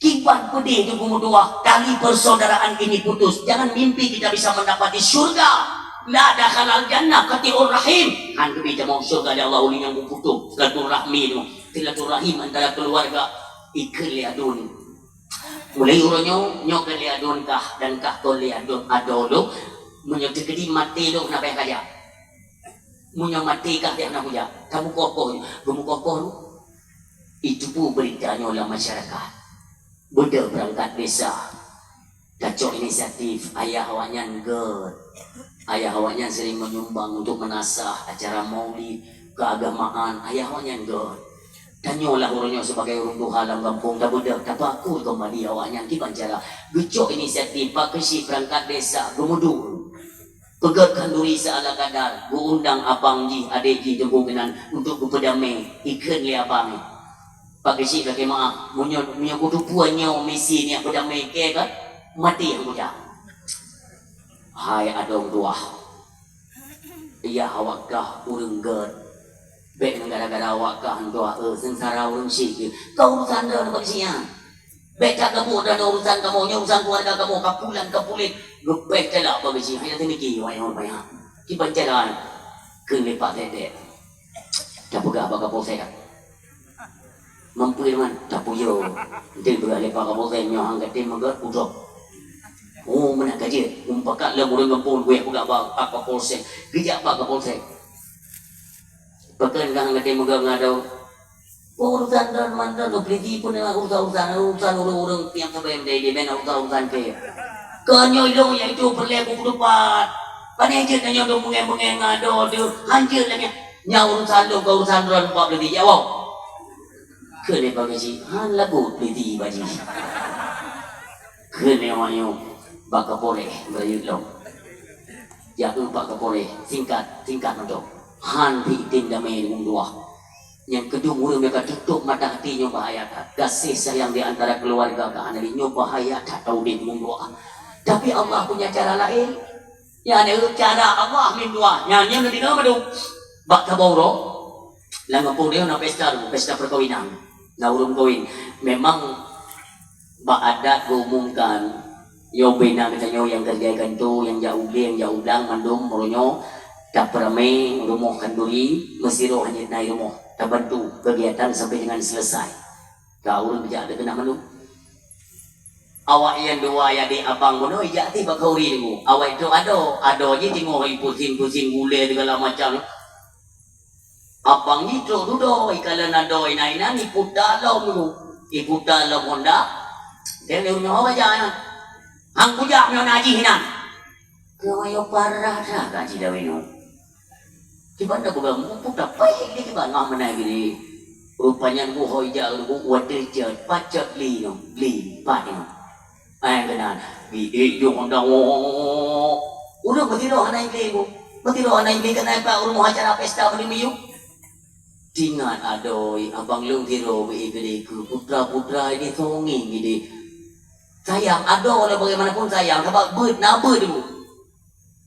Kiban peudeh teungku meutuwah, tali persaudaraan ini putus. Jangan mimpi kita bisa mendapati syurga. La dakhalal jannah qati'ur rahim. Han keubi tamong syurga lé Allah ulèh nyang meuputôh silaturahmi tu. Silaturahim antara keluarga. Ikheun lé aduen. Mulai uroe nyoe, nyoe keu lé aduen kah dan kah kon lé aduen adoe lôn. Meunyoe teukeudi maté lôn, hana payah kajak. Meunyoe maté kah, hana kujak. Tameukoh-koh nyoe. Geumeukoh-koh lôn. Itu pun berita nyoe lam masyarakat. Beudôh beurangkat desa. Tacok inisiatif, ayah awaknyan gèt. Ayah awaknyan sering menyumbang untuk meunasah acara maulid, keagamaan, ayah awaknyan gèt. Tanyoe lah uroe nyoe sebagai ureueng tuha lam gampông, tabeudôh, tapakui keumbali awaknyan kiban cara. Geucok inisiatif, pakeusi peurangkat desa, geumeuduek. Peugèt khanduri seuala kadar, geuundang abang jih, adék jih teungku keunan untuk geupeudamé, ikheun lé abang nyan. Pakeusi lakèe meu'ah, meunyoe, meunyoe kuteupue nyoe misi nyak peudamé kèe kan, maté nyang kujak. Hai adong tuah, yah awak kah ureueng gèt. Bèk ngon gara-gara awak kah nyan tuah, eh, seungsara ureueng syiek. Ka urusan droeneuh bak siat. Bèk that kabuet droeneuh urusan kamoe, nyoe urusan keuluwarga kamoe, ka pulan ka puléh. Leupeh calak bak siat, hana teumiki awak nyan banyak. Kiban cara kheun lé Pak Tedek. Tapeugah bak Kapolsek. Mampu teuma, tapuyoe. Enti beurah lé Pak Kapolsek nyoe han geutem meugèt udop. Oh, meunan ka jeuet. Mupakat lom ureueng gampông guyah peugah bak Pak Kapolsek. Geujak Pak Kapolsek. Pakon kah han geutem meugèt ngon adoe? Urusan droe mandum, peuliti pun adalah urusan-urusan, urusan ureuëng-ureuëng nyang sabe meudaidai, meunan urusan-urusan keu. Keu nyoe ilong nyang itu peureulée kupeuteupat. Pane jeuet nyoe dong beungéh-beungéh ngon adoe teuh, hanjeuet lagée nyan. Nyan urusan lôn, keu urusan droe bak peuliti, jaweueb. Keu lé bak gaji, han lagot peuliti bak jih. Keu lé awak nyoe bak Kapolres beurayeuk lom. Jak keu bak Kapolres, singkat, singkat mantong. Han pih item damé deungon dua. Nyang keudum ureuëng nyang ka tutup mata hati nyoe bahaya that. Gaséh sayang di antara keuluwarga ka hana lé, nyoe bahaya that taudeb ngon doa. Tapi Allah punya cara laén. Nyan cara Allah min doa. Nyan, nyan neudeungoe mandum. Bak taboro, lam gampông nyoe na pesta, pesta perkawinan. Na ureuëng kawin. Memang bak adat geuumumkan, nyoe bina geutanyoe nyang keureuja i kantô, nyang jak u glé, nyang jak u blang, mandum meunyoe tapeuramé rumoh khanduri, meusidroe hana jeuet na i rumoh, tabantu keugiatan sampai deungon seuleusai. Ka ureuëng jak teukeunah mandum. Awak nyang dua, adék abang bunoe, ijak ti bak khanduri teungku. Awak itu adoe, adoe jih teungoh ipusing-pusing gulée segala macam. Abang jih trok dudoe, ikalon adoe inan-inan, iputa lom dulu. Iputa lom honda. Dan lé nyoe aja nyan. Hang kujak nyoe na jih inan. Keu ayo parah dah ka jih lawét nyoe. Kiban dah peugah mupu tapai di kiban mah meunan gini. Rupanya nyoe hôi jak nyoe watée cot, pat cot li nyoe, li pat nyoe. Ai keunan, bi ék jong honda nyoe. Ureuëng meusidroe hana iblih nyoe. Meusidroe hana iblih keunan pat ureuëng acara pesta meunyoe miyueb. Tingat adoe, abang lôn sidroe beu ék geude keu putra-putra ini songeng geude. Sayang adoe, walau bagaimanapun sayang, sabab beuet na beuet dulu.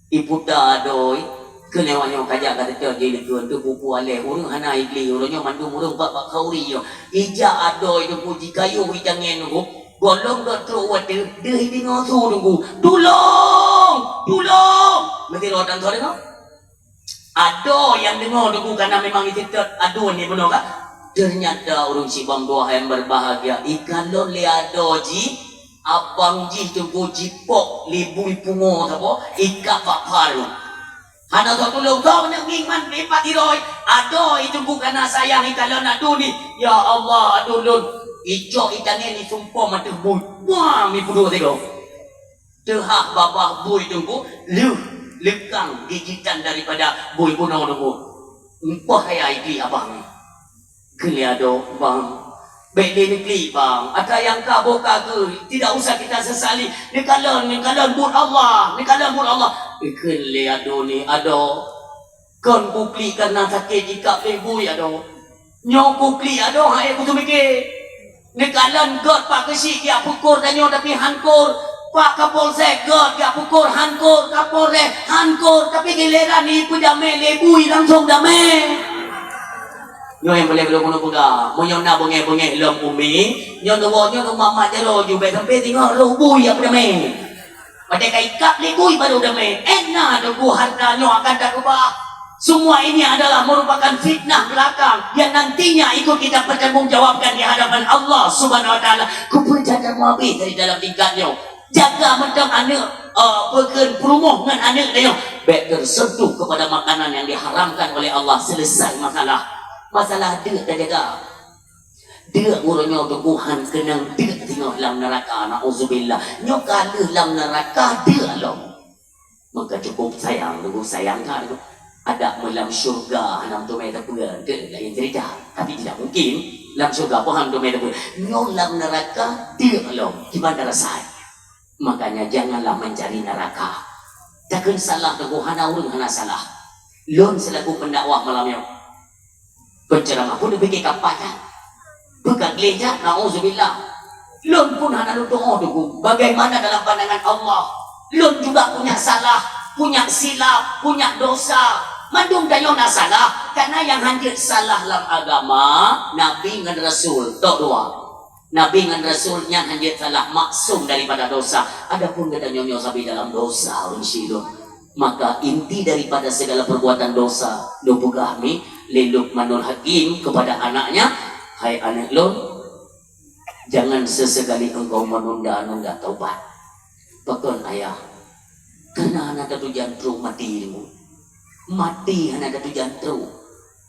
Iputa adoe, keu lewat nyoe kajak ka teucok jih leukeue teupupu aleh. Ureuëng hana iblih, ureuëng nyoe mandum ureuëng bak bak khanduri nyoe. Ijak adoe teungku jikayu itangen teungku. Gohlom dot trok watée deuh ideungoe su teungku. Tulông! Tulông! Meusidroe tan soe deungoe? Adoe nyang deungoe teungku kana memang iseutôt aduen ni bunoe ka. Ternyata ureuëng sibang dua yang berbahagia ikalon lé adoe jih, abang jih teungku jipok libui pungo saboh, ikab bak pha teungku. Hana soe tulông, soe nyang ngieng man lipat iroe. Adoe teungku kana sayang ikalon aduen ni. Ya Allah, aduen lôn. Icok itangen isumpom ateueh bui. Wah, mi pudok sigoe. Teuhah babah bui teungku, lheueh leukang gigitan daripada bui bunoe teungku. Meupoh hai klik abang. Keu lé adoe, bang. Bék lé neuklik, bang. Atra nyang ka boh ka geue, tidak usah kita sesali. Neukalon, neukalon buet Allah, neukalon buet Allah. Keu lé adoe ni, adoe. Kon kuklik kareuna sakét ikab lé bui adoe. Nyoe kuklik adoe hai kuteumike. Neukalon göt pak keuchik jak pukor tanyoe tapi han kor. Pak Kapolsek göt jak pukor han kor, Kapolres han kor, tapi gileran ipeudamé lé bui langsong damé. Nyoe nyang paleng lôn keuneuk peugah, meunyoe na beungéh-beungéh lom umi, nyoe neuwoe nyoe rumoh mak jaroe ju bék sampai singoh roh bui nyang peudamé. Watée ka ikab lé bui baru damé. Ék na teungku harta nyoe akan takeubah. Semua ini adalah merupakan fitnah belakang yang nantinya ikut kita pertanggungjawabkan di hadapan Allah Subhanahu Wa Taala. Kupeugah dan meuhabéh dari dalam tingkat nyoe. Jaga mantong aneuk, eh, peukreun peurumoh ngon aneuk tanyoe. Bék tersentuh kepada makanan yang diharamkan oleh Allah. Selesai masalah. Masalah deuek tajaga. Deuek uroe nyoe teungku han keunong deuek singoh lam neuraka, naudzubillah. Nyoe ka lheueh lam neuraka deuek lom. Maka cukup sayang, teungku sayang that teungku. Adak meu lam syurga hana meuteumé teupeu, deuek laén cerita. Tapi tidak mungkin lam syurga pun hana meuteumé teupeu. Nyoe lam neuraka deuek lom, kiban rasai. Makanya janganlah mencari neraka. Takheun salah teungku, hana ureuëng hana salah. Lôn selaku pendakwah malam nyoe. Penceramah pun dipike kapai kan? Bukan gereja, naudzubillah. Lôn pun hana lôn tu'oh teungku. Bagaimana dalam pandangan Allah? Lôn juga punya salah, punya silap, punya dosa. Mandum tanyoe na salah. Karena yang hanjeuet salah lam agama, Nabi ngon Rasul, tok dua. Nabi ngon Rasul nyan hanjeuet salah, maksum daripada dosa. Adapun geutanyoe nyoe sabe dalam dosa, ureuëng sidroe. Maka inti daripada segala perbuatan dosa, neupeugah mi lé Luqmanul Hakim kepada anaknya, "Hai aneuk lôn, jangan sesekali engkau menunda-nunda taubat." Pakon ayah? Karena hana tatujan trok mati teungku. Mati hana tatujan trok.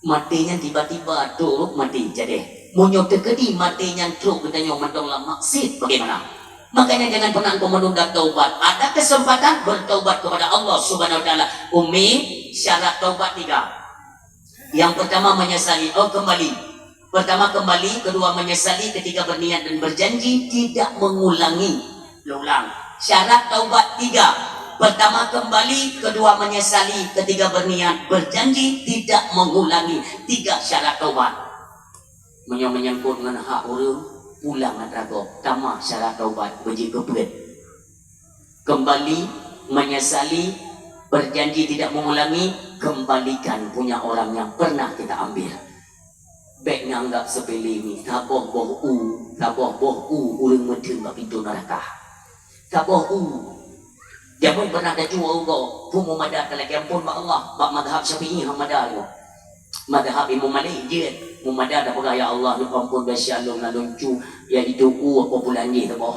Mati nyan tiba-tiba trok mati jadeh. Meunyoe teukeudi maté nyan trok geutanyoe mantong lam maksiat, bagaimana? Makanya jangan pernah engkau menunda taubat. Ada kesempatan bertaubat kepada Allah Subhanahu wa Taala. Umi, syarat taubat tiga. Yang pertama menyesali, oh kembali. Pertama kembali, kedua menyesali, ketiga berniat dan berjanji tidak mengulangi. Ulang. Syarat taubat tiga. Pertama kembali, kedua menyesali, ketiga berniat, berjanji tidak mengulangi. Tiga syarat taubat. Meunyoe menyangkut ngon hak ureuëng, pulang atra gob, tamah syarat taubat, beujeuet keu peuet. Kembali, menyesali, berjanji tidak mengulangi, kembalikan punya orang yang pernah kita ambil. Bék nganggap sepele mi, saboh boh u, saboh boh u ureuëng meutheun bak pintoe neuraka. Saboh u. Jameun pernah tacue u gob, peue mumada talakée amphon bak Allah, bak mazhab Syafi'i hana mada nyoe. Mazhab Imam Malik jeuet, mumada tapeugah, "Ya Allah, neupeuamphon desya lôn na lôn cu, yaitu u apa bulan jih saboh."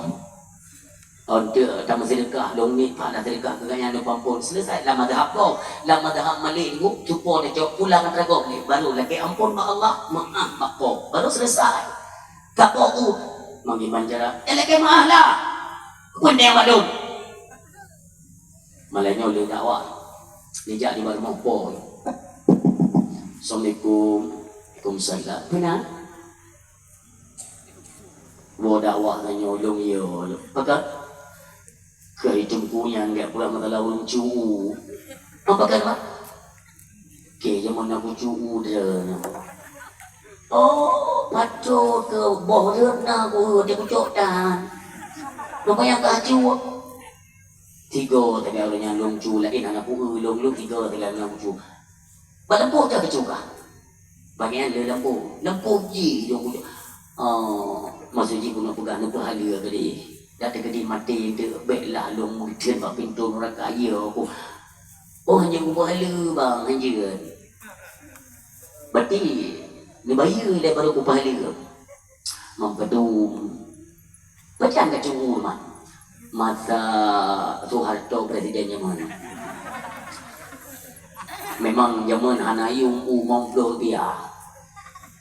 Untuk tameuseudeukah, lôn miet pahala seudeukah keu gobnyan, neupeuamphon. Selesai lam mazhab gob. Lam mazhab Malik nyoe, cupo tacok pulang atra gob lé, baru lakée amphon bak Allah, meu'ah bak po. Baru selesai. Taboh u, manggé banjara, "Eh, lakée meu'ah lah. Peue teuntang bak lôn?" Malam nyoe lé dakwah. Nijak di rumoh po. "Assalamualaikum." "Waalaikumsalam." "Peue na?" Boh dakwah tanyoe lôn yo. Pakon? Keu itu buku nyan gak pula masalah ureuëng cu u. Apa pakon, Mak? Oke, zaman aku cu u dia. Oh, patut ke boh reuet na ku, dia kucok tan. Rupanya ka cu. Tiga tengah orang yang lông cu lain anak ku, lông, lông tiga tengah orang cu. Bak lampôh cah keucukah. Bagian le lampôh. Lampôh ji lông ku. Oh, maksud ji guna peugah neupeuhaleue tadi. Dak teukeudi maté teuh bék lah lông meuteun bak pintoe neuraka, ya ku. Oh, hanya kupeuhaleue bang, hanjeut. Berarti neubayeue lé baru kupeuhaleue. Mempeudum. Pajan ka cu u, Mak? Masa Soeharto presiden jameun. Memang jameun hana yum u limong ploh rupiah.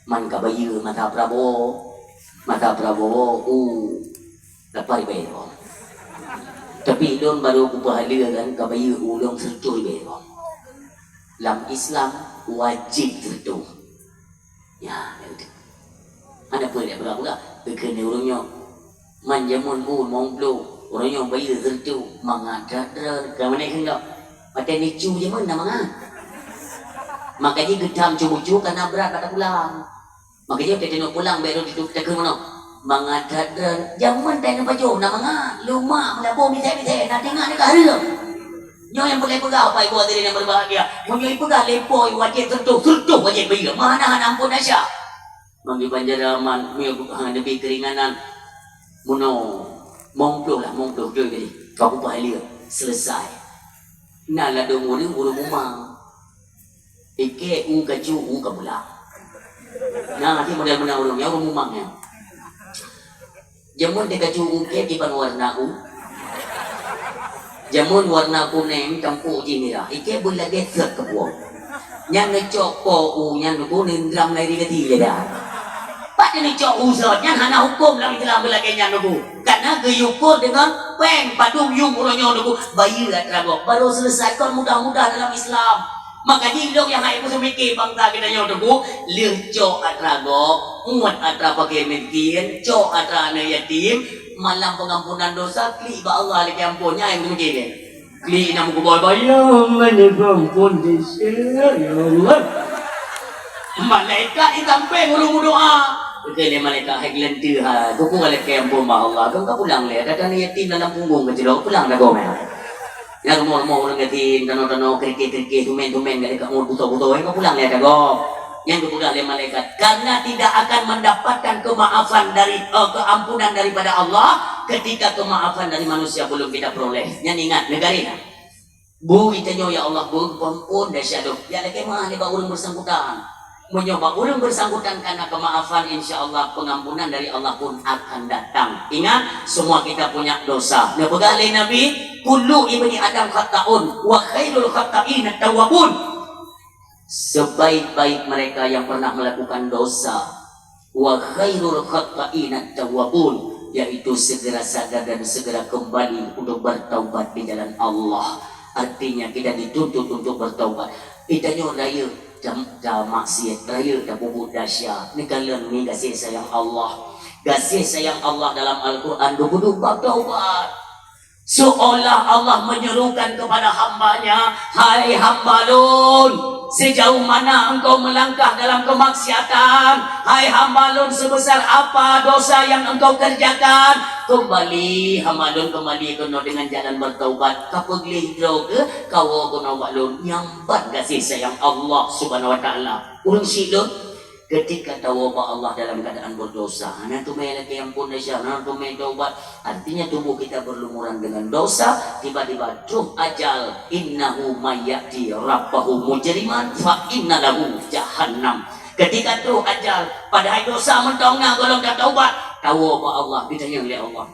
Man ka bayeue masa Prabowo. Masa Prabowo u lapan ribèe. Tapi lôn baru kupeuhaleue kan ka bayeue u lôn sireutoh ribèe. Lam Islam wajéb sireutoh. Ya, ya betul. Ada pun dia peugah-peugah, keukeuen ureuëng nyoe. Man jameun u limong ploh, ureuëng nyoe bayeue sireutoh, mangat that droe, ka mané keunoe. Patéh nicu jameun na mangat. Maka jih geutam cu-cu kana brat bak tapulang. Maka jih teunoe pulang bék rot itu takeu meunoe. Mangat that droe, jameun tai neupajoh na mangat, lumak meulaboh misai-misai, na teungoh neuka hareuem. Nyoe nyang peureulée peugah, Bapak Ibu hadirin yang berbahagia. Meunyoe ipeugah lé po wajéb sireutoh, sireutoh wajéb bayeue. Meuhana-hana amphon desya. Bagi banjaraman, meunyoe ha, neubi keuringanan. Meunoe, limong ploh lah, limong ploh joi tadi. Ka kupeuhaleue, selesai. Na ladôm ureuëng, ureuëng mumang. Ikée u ka cu, u ka pulang. Nah, nanti model meunan ureuëng, nyan ureuëng mumang nyan. Jameun teuka cu u kée kiban warna u. Jameun warna kunéng, tampok jih mirah. Ikée beulagée sot keu buông. Nyan neucok po u nyan neuku neundram lai di gati lé dah. Pat neucok u sot nyan hana huköm lam Islam beulagée nyan neuku. Karena geuyue ukur deungon péng padum yum uroe nyoe neuku. Bayeue atra gob. Baru selesai kon mudah-mudah dalam Islam. Maka jih lôn nyang hai peuseumike bangsa geutanyoe teungku, lheueh cok atra gob, muet atra fakir miskin, cok atra aneuk yatim, malam pengampunan dosa, klik bak Allah lakée amphon, nyan hai peuseumike nyan. Klik na meukeubah, "Ya Allah, neupeuamphon desya, ya Allah." Malaikat di sampéng ureuëng meudoa. Kheun lé malaikat, "Hai geulanteue hai, keupeue lakée amphon bak Allah, kon ka pulang lé, atra aneuk yatim dalam punggong keucilok, pulang atra gob." Nyang rumoh-rumoh ureuëng yatim, tanoh-tanoh, keurikeh-keurikeh, tumén-tumén, gata ka ngon buto-buto, nyang ka pulang lé atra gob. Nyang geupeugah lé malaikat, "Karena tidak akan mendapatkan kemaafan dari, eh, keampunan daripada Allah ketika kemaafan dari manusia belum kita peroleh." Nyan ingat, neugaréh. Bui tanyoe, ya Allah, bui peuamphon desya lôn. Ya lakée meu'ah lé bak ureuëng bersangkutan. Meunyoe bak ureuëng bersangkutan kana kemaafan, insya Allah pengampunan dari Allah pun akan datang. Ingat, semua kita punya dosa. Neupeugah lé Nabi, "Kullu ibni Adam khata'un, wa khairul khata'ina tawwabun." Sebaik-baik mereka yang pernah melakukan dosa, Wa khairul khata'ina tawwabun, yaitu segera sadar dan segera kembali untuk bertaubat di jalan Allah. Artinya kita dituntut untuk bertaubat. Kita nyoe rayeuk ta-, ta maksiat, rayeuk ta peubuet desya. Neukalon ni gaséh sayang Allah. Gaséh sayang Allah dalam Al-Quran geupeudong bab taubat. Seolah Allah menyerukan kepada hamba-Nya, "Hai hamba Lôn, sejauh mana engkau melangkah dalam kemaksiatan? Hai hamba Lôn, sebesar apa dosa yang engkau kerjakan? Kembali, hamba Lôn, kembali keunoe dengan jalan bertaubat. Kapeugleh droe keuh, kawoe keunoe bak Lôn." Nyang ban gaséh sayang Allah Subhanahu wa Taala. Ureuëng syiek lôn, ketika tawoe bak Allah dalam keadaan berdosa, hana teumé lakée amphon desya, hana teumé taubat, artinya tubuh kita berlumuran dengan dosa, tiba-tiba troh ajal, "Innahu may ya'ti rabbahu mujriman fa inna lahu jahannam." Ketika troh ajal, padahai dosa mantong na gohlom tataubat, tawoe bak Allah, geutanyong lé Allah,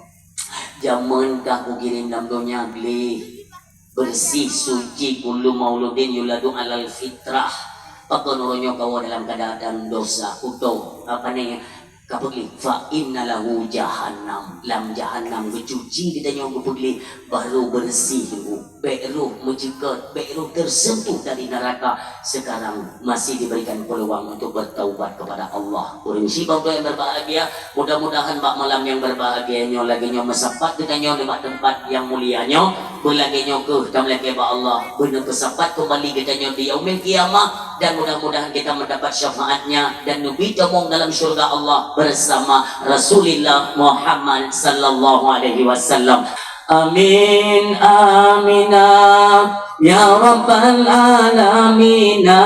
"Jamén ka kukirém lam donya gleh, beureuséh, suci, kullu mauludin yuladu alal fitrah. Pakon uroe nyoe kawoe dalam keadaan dosa, kuto, apa ni, kapeugleh, fa inna lahu jahannam, lam jahannam geucuci geutanyoe geupeugleh, baru beureuséh, bèk roh meuceukeut, bèk roh tersentuh dari neraka, sekarang masih diberikan peluang untuk bertaubat kepada Allah." Ureuëng syiek lôn yang berbahagia, mudah-mudahan bak malam yang berbahagia nyoe lagée nyoe meusapat geutanyoe nibak teumpat yang mulia nyoe. Beulagée nyoe keuh tameulakée bak Allah, beuneuh peusapat keumbali geutanyoe di Yaumil Qiyamah, dan mudah-mudahan kita mendapat syafaatnya dan neubi tamong dalam syurga Allah bersama Rasulullah Muhammad sallallahu alaihi wasallam. Amin, amina, ya rabbal alamina,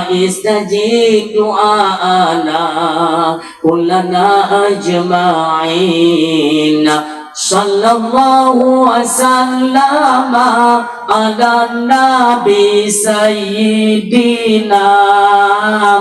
istajib du'aana kullana ajma'in. Sallallahu wa sallama ala nabi sayyidina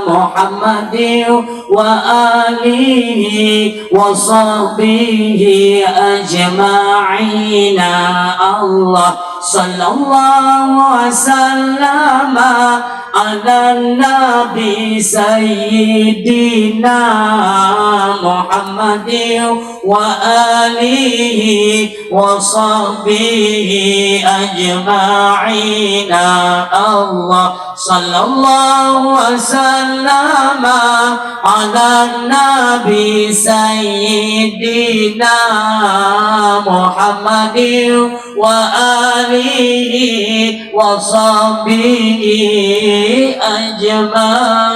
Muhammadin wa alihi wa sahbihi ajma'ina. Allah, sallallahu wa sallama ala nabi sayyidina Muhammadin wa alihi wa sahbihi ajma'ina. Allah, sallallahu wa sallama ala nabi sayyidina Muhammadin wa alihi wa sahbihi ajma'in.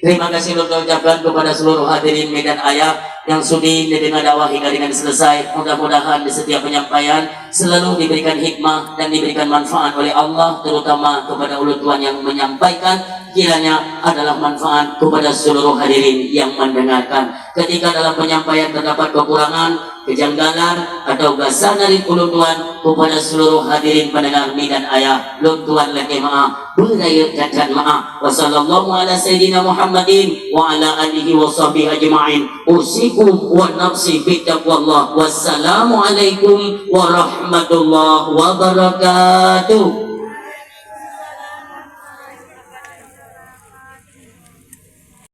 Terima kasih lôn ucapkan kepada seluruh hadirin Medan Ayah yang sudi mendengar dakwah hingga dengan selesai. Mudah-mudahan di setiap penyampaian selalu diberikan hikmah dan diberikan manfaat oleh Allah, terutama kepada ulun tuan yang menyampaikan, kiranya adalah manfaat kepada seluruh hadirin yang mendengarkan. Ketika dalam penyampaian terdapat kekurangan, kejanggalan, atau gasan dari ulun tuan kepada seluruh hadirin pendengar Medan Ayah, lôn tuan lakée maaf, beurayeuk that-that maaf. Wa sallallahu ala sayyidina Muhammadin wa ala alihi wa sahbihi ajma'in. Usikum wa nafsi bitaqwallah. Wassalamualaikum warahmatullahi wabarakatuh.